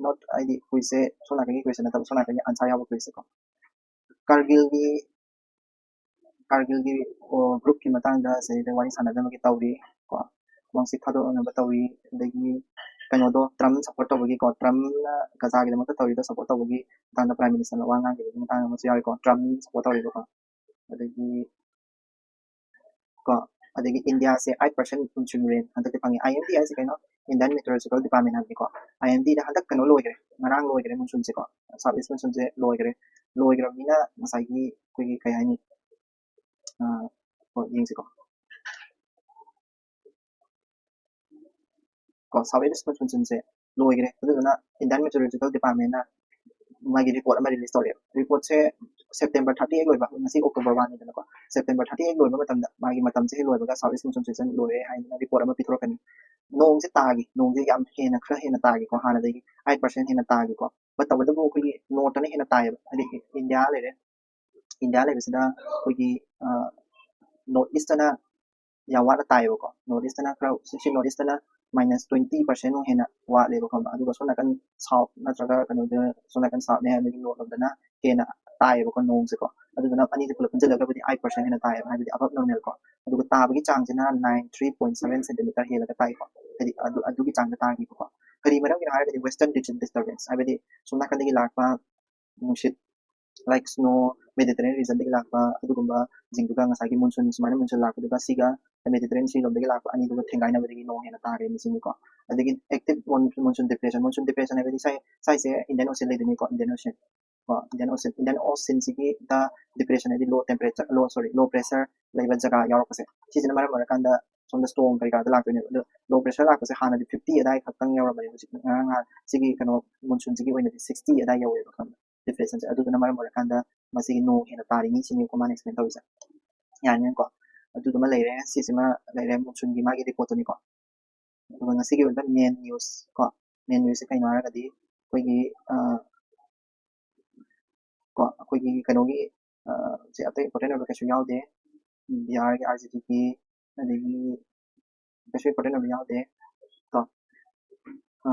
Not ꯍꯥꯏꯗꯤ quiz ꯁꯦ ꯁꯣꯝ ꯅꯥꯀꯟꯒꯤ question ꯅꯠꯇꯕ, ꯁꯣꯝ ꯅꯥꯀꯟꯒꯤ answer ꯌꯥꯎꯕ quiz ꯁꯦꯀꯣ꯫ ꯀꯥꯔꯒꯤꯜꯒꯤ ꯀꯥꯔꯒꯤꯜꯒꯤ ꯒ꯭ꯔꯨꯞꯀꯤ ꯃꯇꯥꯡꯗ ꯁꯤꯗꯩꯗ ꯋꯥꯔꯤ ꯁꯥꯟꯅꯗꯕꯒꯤ ꯇꯧꯔꯤ ꯀꯣ꯫ ꯋꯥꯡꯁꯤꯠ ꯊꯥꯗꯣꯛꯅꯕ ꯇꯧꯔꯤ꯫ ꯑꯗꯒꯤ ꯀꯩꯅꯣꯗꯣ, ꯇ꯭ꯔꯝꯞ ꯁꯞꯄꯣꯔꯠ ꯇꯧꯕꯒꯤꯀꯣ, ꯇ꯭ꯔꯝꯞꯅ ꯒꯖꯥꯒꯤꯗꯃꯛꯇ ꯇꯧꯔꯤꯗꯣ ꯁꯞꯄꯣꯔꯠ ꯇꯧꯕꯒꯤ ꯃꯇꯥꯡꯗ ꯄ꯭ꯔꯥꯏꯝ ꯃꯤꯅꯤꯁꯇꯔꯅ ꯋꯥ ꯉꯥꯡꯈꯤꯕꯒꯤ ꯃꯇꯥꯡ ꯑꯃꯁꯨ ꯌꯥꯎꯔꯤꯀꯣ, ꯇ꯭ꯔꯝꯞ ꯁꯞꯄꯣꯔꯠ ꯇꯧꯔꯤꯕꯀꯣ꯫ ꯑꯗꯒꯤ ꯀꯣ ꯑꯗꯒꯤ ꯏꯟꯗꯤꯌꯥꯁꯦ ꯑꯥꯏꯠ ꯄꯥꯔꯁꯦꯟ ꯃꯨꯟꯁꯨꯟ ꯔꯦꯟ ꯍꯟꯗꯛꯇꯤ ꯐꯪꯉꯤ꯫ ꯑꯥꯏ ꯑꯦꯝ ꯗꯤ ꯍꯥꯏꯁꯦ ꯀꯩꯅꯣ? ꯏꯟꯗꯤꯌꯟ ꯃꯤꯇꯤꯑꯣꯔꯣꯂꯣꯖꯤꯀꯦꯜ ꯗꯤꯄꯥꯔꯠꯃꯦꯟ ꯍꯥꯏꯕꯅꯤꯀꯣ꯫ ꯑꯥꯏ ꯑꯦꯝ ꯗꯤꯗ ꯍꯟꯗꯛ ꯀꯩꯅꯣ ꯂꯣꯏꯈ꯭ꯔꯦ, ꯉꯔꯥꯡ ꯂꯣꯏꯈ꯭ꯔꯦ ꯃꯨꯟꯁꯨꯟꯁꯦꯀꯣ, ꯁꯥꯎꯠ ꯏꯁ ꯃꯨꯟꯁꯨꯟꯁꯦ ꯂꯣꯏꯈ꯭ꯔꯦ꯫ ꯂꯣꯏꯈ꯭ꯔꯕꯅꯤꯅ ꯉꯁꯥꯏꯒꯤ ꯑꯩꯈꯣꯏꯒꯤ ꯀꯩ ꯍꯥꯏꯅꯤ, ꯑꯥ, ꯍꯣꯏ, ꯌꯦꯡꯁꯤꯀꯣ꯫ ꯀꯣ ꯁꯥꯎꯠ ꯏꯁ ꯃꯨꯟꯁꯨꯟꯁꯦ ꯂꯣꯏꯈ꯭ꯔꯦ꯫ ꯑꯗꯨꯗꯨꯅ ꯏꯟꯗꯤꯌꯟ ꯃꯤꯇꯤꯑꯣꯔꯣꯂꯣꯖꯤꯀꯦꯜ ꯗꯤꯄꯥꯔꯠꯃꯦꯟꯅ ꯃꯥꯒꯤ ꯔꯤꯄꯣꯔꯠ ꯑꯃ ꯔꯤꯂꯤꯁ ꯇꯧꯔꯛꯑꯦ꯫ ꯔꯤꯄꯣꯔꯠꯁꯦ ꯁꯦꯞꯇꯦꯝꯕꯔ ꯊꯥꯔꯇꯤ ꯑꯩꯠ ꯂꯣꯏꯕ, ꯉꯁꯤ ꯑꯣꯛꯇꯣꯕꯔ ꯋꯥꯟꯅꯤꯗꯅꯀꯣ꯫ ꯁꯦꯞꯇꯦꯝꯕꯔ ꯊꯥꯔꯇꯤ ꯑꯩꯠ ꯂꯣꯏꯕ ꯃꯇꯝꯗ ꯃꯥꯒꯤ ꯃꯇꯝꯁꯦ ꯍꯦꯛ ꯂꯣꯏꯕꯒ ꯁꯥꯎꯠ ꯏꯁ ꯃꯨꯟꯁꯨꯟ ꯁꯤꯖꯟ ꯂꯣꯏꯔꯦ ꯍꯥꯏꯗꯅ ꯔꯤꯄꯣꯔꯠ ꯑꯃ ꯄꯤꯊꯣꯔꯛꯀꯅꯤ꯫ ꯅꯣꯡꯁꯦ ꯇꯥꯈꯤ, ꯅꯣꯡꯁꯦ ꯌꯥꯝ ꯍꯦꯟꯅ, ꯈꯔ ꯍꯦꯟꯅ ꯇꯥꯈꯤꯀꯣ, ꯍꯥꯟꯅꯗꯒꯤ ꯑꯥꯏꯠ ꯄꯥꯔꯁꯦꯟ ꯍꯦꯟꯅ ꯇꯥꯈꯤꯀꯣ꯫ ꯕꯠ ꯇꯧꯕꯇꯕꯨ ꯑꯩꯈꯣꯏꯒꯤ ꯅꯣꯔꯠꯇꯅ ꯍꯦꯟꯅ ꯇꯥꯏꯌꯦꯕ, ꯍꯥꯏꯗꯤ ꯏꯟꯗꯤꯌꯥ ꯂꯩꯔꯦ, ꯏꯟꯗꯤꯌꯥ ꯂꯩꯕꯁꯤꯗ ꯑꯩꯈꯣꯏꯒꯤ ꯅꯣꯔꯠ ꯏꯁꯇꯅ ꯌꯥꯝ ꯋꯥꯠꯅ ꯇꯥꯏꯌꯦꯕꯀꯣ꯫ ꯅꯣꯔꯠ ꯏꯁꯇꯅ ꯈꯔ, ꯁꯤ ꯅꯣꯔꯠ ꯏꯁꯇꯅ ꯃꯥꯏꯅꯁ ꯇ꯭ꯋꯦꯟꯇꯤ ꯄꯥꯔꯁꯦꯟꯃꯨꯛ ꯍꯦꯟꯅ ꯋꯥꯠꯂꯦꯕ, ꯈꯪꯕ꯭ꯔꯥ? ꯑꯗꯨꯒ ꯁꯣꯝ ꯅꯥꯀꯟ ꯁꯥꯎꯠ ꯅꯠꯇ꯭ꯔꯒ ꯀꯩꯅꯣꯗ, ꯁꯣꯝ ꯅꯥꯀꯟ ꯁꯥꯎꯠꯅꯦ ꯍꯥꯏꯕꯗꯤ ꯅꯣꯔꯠ ꯂꯣꯝꯗꯅ ꯍꯦꯟꯅ ꯇꯥꯏꯌꯦꯕꯀꯣ ꯅꯣꯡꯁꯦꯀꯣ꯫ ꯑꯗꯨꯗꯨꯅ ꯑꯅꯤꯁꯦ ꯄꯨꯂꯞ ꯄꯨꯟꯁꯤꯜꯂꯒꯕꯨꯗꯤ ꯑꯥꯏꯠ ꯄꯥꯔꯁꯦꯟ ꯍꯦꯟꯅ ꯇꯥꯏꯌꯦꯕ, ꯍꯥꯏꯕꯗꯤ ꯑꯕꯞ ꯅꯣꯔꯃꯦꯜ ꯀꯣ꯫ ꯑꯗꯨꯒ ꯇꯥꯕꯒꯤ ꯆꯥꯡꯁꯤꯅ nine three point seven centimetre ꯍꯦꯜꯂꯒ ꯇꯥꯏꯀꯣ꯫ ꯍꯥꯏꯗꯤ ꯑꯗꯨ, ꯑꯗꯨꯒꯤ ꯆꯥꯡꯗ ꯇꯥꯈꯤꯕꯀꯣ꯫ ꯀꯔꯤ ꯃꯔꯝꯒꯤꯅꯣ ꯍꯥꯏꯔꯒꯗꯤ ꯋꯦꯁꯇꯔꯟ ꯗꯤꯁꯇꯔꯕꯦꯟꯁ, ꯍꯥꯏꯕꯗꯤ ꯁꯣꯝ ꯅꯥꯀꯟꯗꯒꯤ ꯂꯥꯛꯄ ꯅꯨꯡꯁꯤꯠ, ꯂꯥꯏꯛ ꯁ꯭ꯅꯣ, ꯃꯦꯗꯤꯇꯔꯦꯅꯤꯌꯟ ꯔꯤꯖꯟꯗꯒꯤ ꯂꯥꯛꯄ ꯑꯗꯨꯒꯨꯝꯕꯁꯤꯡꯗꯨꯒ ꯉꯁꯥꯏꯒꯤ ꯃꯨꯟꯁꯨꯟ, ꯁꯨꯃꯥꯏꯅ ꯃꯨꯟꯁꯨꯟ ꯂꯥꯛꯄꯗꯨꯒ ꯁꯤꯒ ꯃꯦꯗꯤꯇꯔꯦꯅꯤꯌꯟ ꯁꯤ ꯂꯣꯝꯗꯒꯤ ꯂꯥꯛꯄ ꯑꯅꯤꯗꯨꯒ ꯊꯦꯡꯒꯥꯏꯅꯕꯗꯒꯤ ꯅꯣꯡ ꯍꯦꯟꯅ ꯇꯥꯔꯦ ꯁꯤꯅꯤꯀꯣ꯫ ꯑꯗꯒꯤ ꯑꯦꯛꯇꯤꯚ ꯃꯣꯟꯁꯨꯟ ꯗꯤꯄ꯭ꯔꯦꯁꯟ, ꯃꯣꯟꯁꯨꯟ ꯗꯤꯄ꯭ꯔꯦꯁꯟ ꯍꯥꯏꯕꯗꯤ ꯁꯥꯏ-, ꯁꯥꯏꯁꯦ ꯏꯟꯗꯤꯌꯟ ꯑꯣꯁꯤꯟ ꯂꯩꯗꯣꯏꯅꯤꯀꯣ, ꯏꯟꯗꯤꯌꯟ ꯑꯣꯁꯤꯟ ꯀꯣ, ꯏꯟꯗꯤꯌꯟ ꯑꯣꯁꯤꯟ, ꯏꯟꯗꯤꯌꯟ ꯑꯣꯁꯤꯟꯁꯤꯒꯤꯗ ꯗꯤꯄ꯭ꯔꯦꯁꯟ ꯍꯥꯏꯗꯤ ꯂꯣ ꯇꯦꯝꯄꯔꯦꯆꯔ, ꯂꯣ, ꯁꯣꯔꯤ, ꯂꯣ ꯄ꯭ꯔꯦꯁꯔ ꯂꯩꯕ ꯖꯒꯥ ꯌꯥꯎꯔꯛꯄꯁꯦ, ꯁꯤꯁꯤꯅ ꯃꯔꯝ ꯑꯣꯏꯔꯀꯥꯟꯗ ꯁꯣꯝꯗ ꯁ꯭ꯇꯣꯔꯝ ꯀꯔꯤ ꯀꯔꯥꯗ ꯂꯥꯛꯇꯣꯏꯅꯦꯕ꯫ ꯑꯗꯣ ꯂꯣ ꯄ꯭ꯔꯦꯁꯔ ꯂꯥꯛꯄꯁꯦ ꯍꯥꯟꯅꯗꯤ ꯐꯤꯐꯇꯤ ꯑꯗꯥꯏ ꯈꯛꯇꯪ ꯌꯧꯔꯝꯕꯅꯦ, ꯍꯧꯖꯤꯛ ꯉꯔꯥꯡ ꯅꯍꯥꯟ ꯁꯤꯒꯤ ꯀꯩꯅꯣ ꯃꯨꯟꯁꯨꯟꯁꯤꯒꯤ ꯑꯣꯏꯅꯗꯤ ꯁꯤꯛꯁꯇꯤ ꯑꯗꯥꯏ ꯌꯧꯋꯦꯕ, ꯈꯪꯕ꯭ꯔꯥ? ꯗꯤꯄ꯭ꯔꯦꯁꯟꯁꯦ ꯑꯗꯨꯗꯨꯅ ꯃꯔꯝ ꯑꯣꯏꯔꯀꯥꯟꯗ ꯃꯁꯤꯒꯤ ꯅꯣꯡ ꯍꯦꯟꯅ ꯇꯥꯔꯤꯅꯤ ꯁꯤꯅꯤꯀꯣ ꯃꯥꯅ ꯑꯦꯛꯁꯄ꯭ꯂꯦꯟ ꯇꯧꯔꯤꯁꯦ꯫ ꯌꯥꯅꯤꯀꯣ, ꯑꯗꯨꯗꯨꯃ ꯂꯩꯔꯦ, ꯁꯤꯁꯤꯃ ꯂꯩꯔꯦ ꯃꯨꯟꯁꯨꯟꯒꯤ ꯃꯥꯒꯤ ꯔꯤꯄꯣꯔꯠꯇꯨꯅꯤꯀꯣ꯫ ꯑꯗꯨꯒ ꯉꯁꯤꯒꯤ ꯑꯣꯏꯕ ꯃꯦꯟ ꯅ꯭ꯌꯨꯁ ꯀꯣ, ꯃꯦꯟ ꯅ꯭ꯌꯨꯁꯁꯦ ꯀꯩꯅꯣ ꯍꯥꯏꯔꯒꯗꯤ ꯑꯩꯈꯣꯏꯒꯤ, ꯑ, ꯀꯣ, ꯑꯩꯈꯣꯏꯒꯤ ꯀꯩꯅꯣꯒꯤ, ꯑ, ꯁꯦ ꯑꯇꯩ ꯏꯝꯄꯣꯔꯇꯦꯟ ꯑꯣꯏꯕ ꯀꯩꯁꯨ ꯌꯥꯎꯗꯦ꯫ ꯕꯤꯍꯥꯔꯒꯤ ꯑꯥꯔ ꯖꯤ ꯗꯤꯒꯤ, ꯑꯗꯒꯤ ꯀꯩꯁꯨ ꯏꯝꯄꯣꯔꯇꯦꯟ ꯑꯣꯏꯕ ꯌꯥꯎꯗꯦ꯫ ꯀꯣ, ꯑ,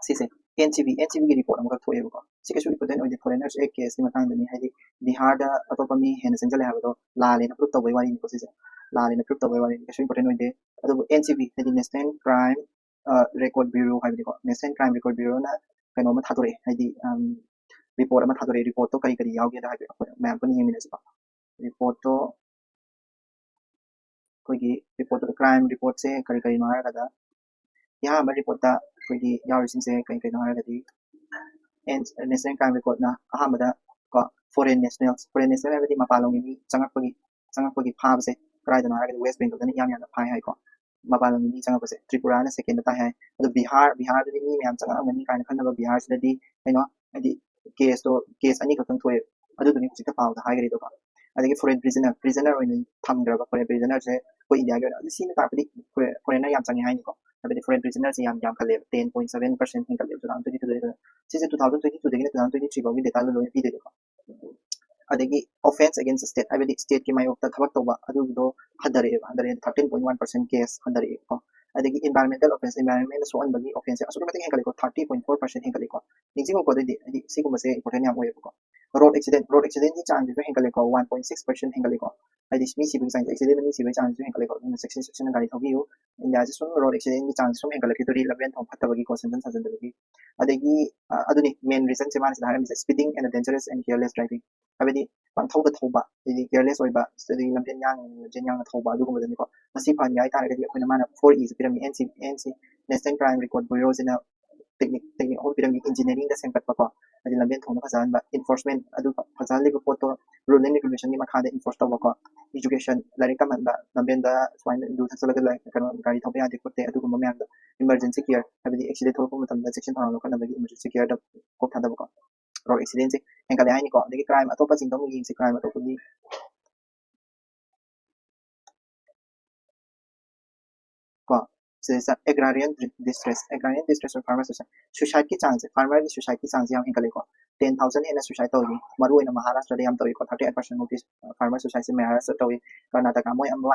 ꯁꯤꯁꯦ N C B, N C ꯕꯤꯒꯤ report ꯑꯃꯈꯛ ꯊꯣꯛꯑꯦꯕꯀꯣ꯫ ꯁꯤ ꯀꯩꯁꯨ important ꯑꯣꯏꯗꯦ, foreigners act caseꯀꯤ ꯃꯇꯥꯡꯗꯅꯤ꯫ ꯍꯥꯏꯗꯤ ꯕꯤꯍꯥꯔꯗ ꯑꯇꯣꯞꯄ ꯃꯤ ꯍꯦꯟꯅ ꯆꯪꯁꯤꯜꯂꯦ ꯍꯥꯏꯕꯗꯣ ꯂꯥꯜꯂꯦꯅ prove ꯇꯧꯕꯩ ꯋꯥꯔꯤꯅꯤꯀꯣ ꯁꯤꯁꯦ꯫ ꯂꯥꯜꯂꯦꯅ prove ꯇꯧꯕꯩ ꯋꯥꯔꯤꯅꯤ, ꯀꯩꯁꯨ important ꯑꯣꯏꯗꯦ꯫ ꯑꯗꯨꯕꯨ N C B ꯍꯥꯏꯗꯤ National Crime Record Bureau ꯍꯥꯏꯕꯅꯤꯀꯣ, National Crime Record Bureauꯅ ꯀꯩꯅꯣ ꯑꯃ ꯊꯥꯗꯣꯔꯛꯑꯦ, ꯍꯥꯏꯗꯤ report ꯑꯃ ꯊꯥꯗꯣꯔꯛꯑꯦ꯫ Reportꯇꯣ ꯀꯔꯤ ꯀꯔꯤ ꯌꯥꯎꯒꯦꯗ ꯍꯥꯏꯕꯗꯣ ꯑꯩꯈꯣꯏ ꯃꯌꯥꯝ ꯄꯨꯟꯅ ꯌꯦꯡꯃꯤꯟꯅꯁꯤꯀꯣ꯫ Reportꯇꯣ ꯑꯩꯈꯣꯏꯒꯤ reportꯇꯣ, crime reportꯁꯦ ꯀꯔꯤ ꯀꯔꯤꯅꯣ ꯍꯥꯏꯔꯒꯗ, ꯑꯍꯥꯟꯕ reportꯇ ꯑꯩꯈꯣꯏꯒꯤ ꯌꯥꯎꯔꯤꯁꯤꯡꯁꯦ ꯀꯔꯤ ꯀꯔꯤꯅꯣ ꯍꯥꯏꯔꯒꯗꯤ National Crime Recordꯅ ꯑꯍꯥꯟꯕꯗ ꯀꯣ foreign nationals, foreign national ꯍꯥꯏꯕꯗꯤ ꯃꯄꯥꯟ ꯂꯝꯒꯤ ꯃꯤ ꯆꯪꯉꯛꯄꯒꯤ ꯆꯪꯉꯛꯄꯒꯤ ꯐꯥꯕꯁꯦ ꯀꯗꯥꯏꯗꯅꯣ ꯍꯥꯏꯔꯒꯗꯤ West Bengalꯗꯅ ꯏꯌꯥꯝ ꯌꯥꯝꯅ ꯐꯥꯏ ꯍꯥꯏꯀꯣ꯫ ꯃꯄꯥꯟ ꯂꯝꯒꯤ ꯃꯤ ꯆꯪꯉꯛꯄꯁꯦ꯫ ꯇ꯭ꯔꯤꯄꯨꯔꯥꯅ secondꯗ ꯇꯥꯏ ꯍꯥꯏ꯫ ꯑꯗꯣ ꯕꯤꯍꯥꯔ, ꯕꯤꯍꯥꯔꯗꯗꯤ ꯃꯤ ꯃꯌꯥꯝ ꯆꯪꯉꯛꯑꯝꯒꯅꯤ ꯀꯥꯏꯅ ꯈꯟꯅꯕ ꯕꯤꯍꯥꯔꯁꯤꯗꯗꯤ ꯀꯩꯅꯣ ꯍꯥꯏꯗꯤ caseꯇꯣ, case ꯑꯅꯤꯈꯛꯇꯪ ꯊꯣꯛꯑꯦ꯫ ꯑꯗꯨꯗꯨꯅꯤ ꯍꯧꯖꯤꯛꯇ ꯄꯥꯎꯗ ꯍꯥꯏꯈ꯭ꯔꯤꯗꯣꯀꯣ꯫ ꯑꯗꯒꯤ foreign prisoner, prisoner ꯑꯣꯏꯅ ꯊꯝꯈ꯭ꯔꯕ foreign prisonerꯁꯦ ꯑꯩꯈꯣꯏ ꯏꯟꯗꯤꯌꯥꯒꯤ ꯑꯣꯏꯅ ꯑꯗꯨ ꯁꯤꯅ ꯇꯥꯛꯄꯗꯤ foreigner ꯌꯥꯝ ꯆꯪꯉꯦ ꯍꯥꯏꯅꯤꯀꯣ꯫ ꯍꯥꯏꯕꯗꯤ foreign prisonerꯁꯦ ꯌꯥꯝ ꯌꯥꯝꯈꯠꯂꯦꯕ, ten point seven percent ꯍꯦꯟꯒꯠꯂꯦꯕ two thousand twenty twoꯗꯒꯤ꯫ ꯁꯤꯁꯦ two thousand twenty twoꯗꯒꯤꯅ two thousand twenty three ꯐꯥꯎꯒꯤ dataꯗꯣ ꯂꯣꯏꯅ ꯄꯤꯗꯣꯏꯅꯤꯀꯣ꯫ ꯑꯗꯒꯤ offence against state, ꯍꯥꯏꯕꯗꯤ stateꯀꯤ ꯃꯥꯌꯣꯛꯇ ꯊꯕꯛ ꯇꯧꯕ ꯑꯗꯨꯒꯤꯗꯣ ꯍꯟꯊꯔꯛꯑꯦꯕ, ꯍꯟꯊꯔꯛꯑꯦ, thirteen point one percent case ꯍꯟꯊꯔꯛꯑꯦꯕꯀꯣ꯫ ꯑꯗꯒꯤ environmental offence, environmentꯅ ꯁꯣꯛꯍꯟꯕꯒꯤ offenceꯁꯦ ꯑꯁꯨꯛꯀꯤ ꯃꯇꯤꯛ ꯍꯦꯟꯒꯠꯂꯦꯀꯣ, thirty point four percent ꯍꯦꯟꯒꯠꯂꯦꯀꯣ꯫ ꯅꯤꯡꯁꯤꯡꯉꯨꯀꯣ, ꯑꯗꯨꯗꯤ ꯍꯥꯏꯗꯤ ꯁꯤꯒꯨꯝꯕꯁꯦ important ꯌꯥꯝ ꯑꯣꯏꯌꯦꯕꯀꯣ꯫ Road accident, road accidentꯀꯤ ꯆꯥꯡꯁꯤꯁꯨ ꯍꯦꯟꯒꯠꯂꯦꯀꯣ, one point six percent ꯍꯦꯟꯒꯠꯂꯦꯀꯣ꯫ ꯍꯥꯏꯗꯤ ꯃꯤ ꯁꯤꯕꯒꯤ ꯆꯥꯡꯁꯦ, accidentꯅ ꯃꯤ ꯁꯤꯕꯒꯤ ꯆꯥꯡꯁꯤꯁꯨ ꯍꯦꯟꯒꯠꯂꯦꯀꯣ꯫ ꯑꯗꯨꯅ ꯆꯦꯛꯁꯤꯟ ꯆꯦꯛꯁꯤꯟꯅ ꯒꯥꯔꯤ ꯊꯧꯕꯤꯌꯨ꯫ ꯏꯟꯗꯤꯌꯥꯁꯦ ꯁꯨꯝ road accidentꯀꯤ ꯆꯥꯡꯁꯦ ꯁꯨꯝ ꯍꯦꯟꯒꯠꯂꯛꯈꯤꯗꯣꯔꯤ, ꯂꯝꯕꯦꯟ ꯊꯣꯡ ꯐꯠꯇꯕꯒꯤꯀꯣ, ꯁꯦꯝꯖꯤꯟ ꯁꯥꯖꯤꯟꯗꯕꯒꯤ꯫ ꯑꯗꯒꯤ ꯑꯗꯨꯅꯤ main reasonꯁꯦ ꯃꯥꯅ ꯁꯤꯗ ꯍꯥꯏꯔꯝꯃꯤꯁꯦ, speeding and dangerous and careless driving, ꯍꯥꯏꯕꯗꯤ ꯄꯪꯊꯧꯗ ꯊꯧꯕ, ꯑꯗꯒꯤ careless ꯑꯣꯏꯕ, ꯑꯗꯒꯤ ꯂꯝꯖꯦꯟ ꯌꯥꯡ ꯂꯝꯖꯦꯟ ꯌꯥꯡꯅ ꯊꯧꯕ, ꯑꯗꯨꯒꯨꯝꯕꯗꯅꯤꯀꯣ꯫ ꯃꯁꯤ ꯐꯍꯟꯒꯦ ꯍꯥꯏꯇꯥꯔꯒꯗꯤ ꯑꯩꯈꯣꯏꯅ ꯃꯥꯅ four Eꯁꯦ ꯄꯤꯔꯝꯃꯤ, N C, N C, National Crime Record Bureauꯁꯤꯅ technique, technique ꯑꯍꯨꯝ ꯄꯤꯔꯝꯃꯤ: engineeringꯗ ꯁꯦꯝꯒꯠꯄꯀꯣ, ꯍꯥꯏꯗꯤ ꯂꯝꯕꯦꯟ ꯊꯣꯡꯗ ꯐꯖꯍꯟꯕ, enforcement, ꯑꯗꯨ ꯐꯖꯍꯜꯂꯤꯕ ꯄꯣꯠꯇꯣ rule and regulationꯒꯤ ꯃꯈꯥꯗ enforce ꯇꯧꯕꯀꯣ, education, ꯂꯥꯏꯔꯤꯛ ꯇꯝꯍꯟꯕ, ꯂꯝꯕꯦꯟꯗ ꯁꯨꯃꯥꯏꯅ ꯌꯨ ꯊꯛꯆꯜꯂꯒ ꯂꯥꯏ-, ꯀꯩꯅꯣ, ꯒꯥꯔꯤ ꯊꯧꯕ ꯌꯥꯗꯦ ꯈꯣꯠꯇꯦ, ꯑꯗꯨꯒꯨꯝꯕ ꯃꯌꯥꯝꯗꯣ, emergency care, ꯍꯥꯏꯕꯗꯤ accident ꯊꯣꯛꯂꯛꯄ ꯃꯇꯝꯗ ꯆꯦꯛꯁꯤꯟ ꯊꯧꯔꯥꯡ ꯂꯧꯈꯠꯅꯕꯒꯤ emergency careꯗ ꯀꯣꯛ ꯊꯥꯗꯕꯀꯣ꯫ Road accidentꯁꯦ ꯍꯦꯟꯒꯠꯂꯦ ꯍꯥꯏꯅꯤꯀꯣ꯫ ꯑꯗꯒꯤ crime ꯑꯇꯣꯞꯄꯁꯤꯡꯗꯣ ꯑꯃꯨꯛ ꯌꯦꯡꯁꯤ, crime ꯑꯇꯣꯞꯄꯗꯤ ꯀꯣ, ꯁꯤꯗꯩꯁꯤꯗ agrarian distress, agrarian distress of farmer suicide, suicideꯀꯤ ꯆꯥꯡꯁꯦ, farmerꯒꯤ suicideꯀꯤ ꯆꯥꯡꯁꯦ ꯌꯥꯝ ꯍꯦꯟꯒꯠꯂꯦꯀꯣ꯫ Ten thousand ꯍꯦꯟꯅ suicide ꯇꯧꯔꯤ, ꯃꯔꯨꯑꯣꯏꯅ ꯃꯍꯥꯔꯥꯁꯇ꯭ꯔꯗ ꯌꯥꯝ ꯇꯧꯏꯀꯣ, thirty eight percent ꯃꯨꯛꯇꯤ farmer suicideꯁꯦ ꯃꯍꯥꯔꯥꯁꯇ꯭ꯔ ꯇꯧꯏ꯫ ꯀꯔꯅꯥꯇꯀꯥ ꯃꯣꯏ ꯑꯃ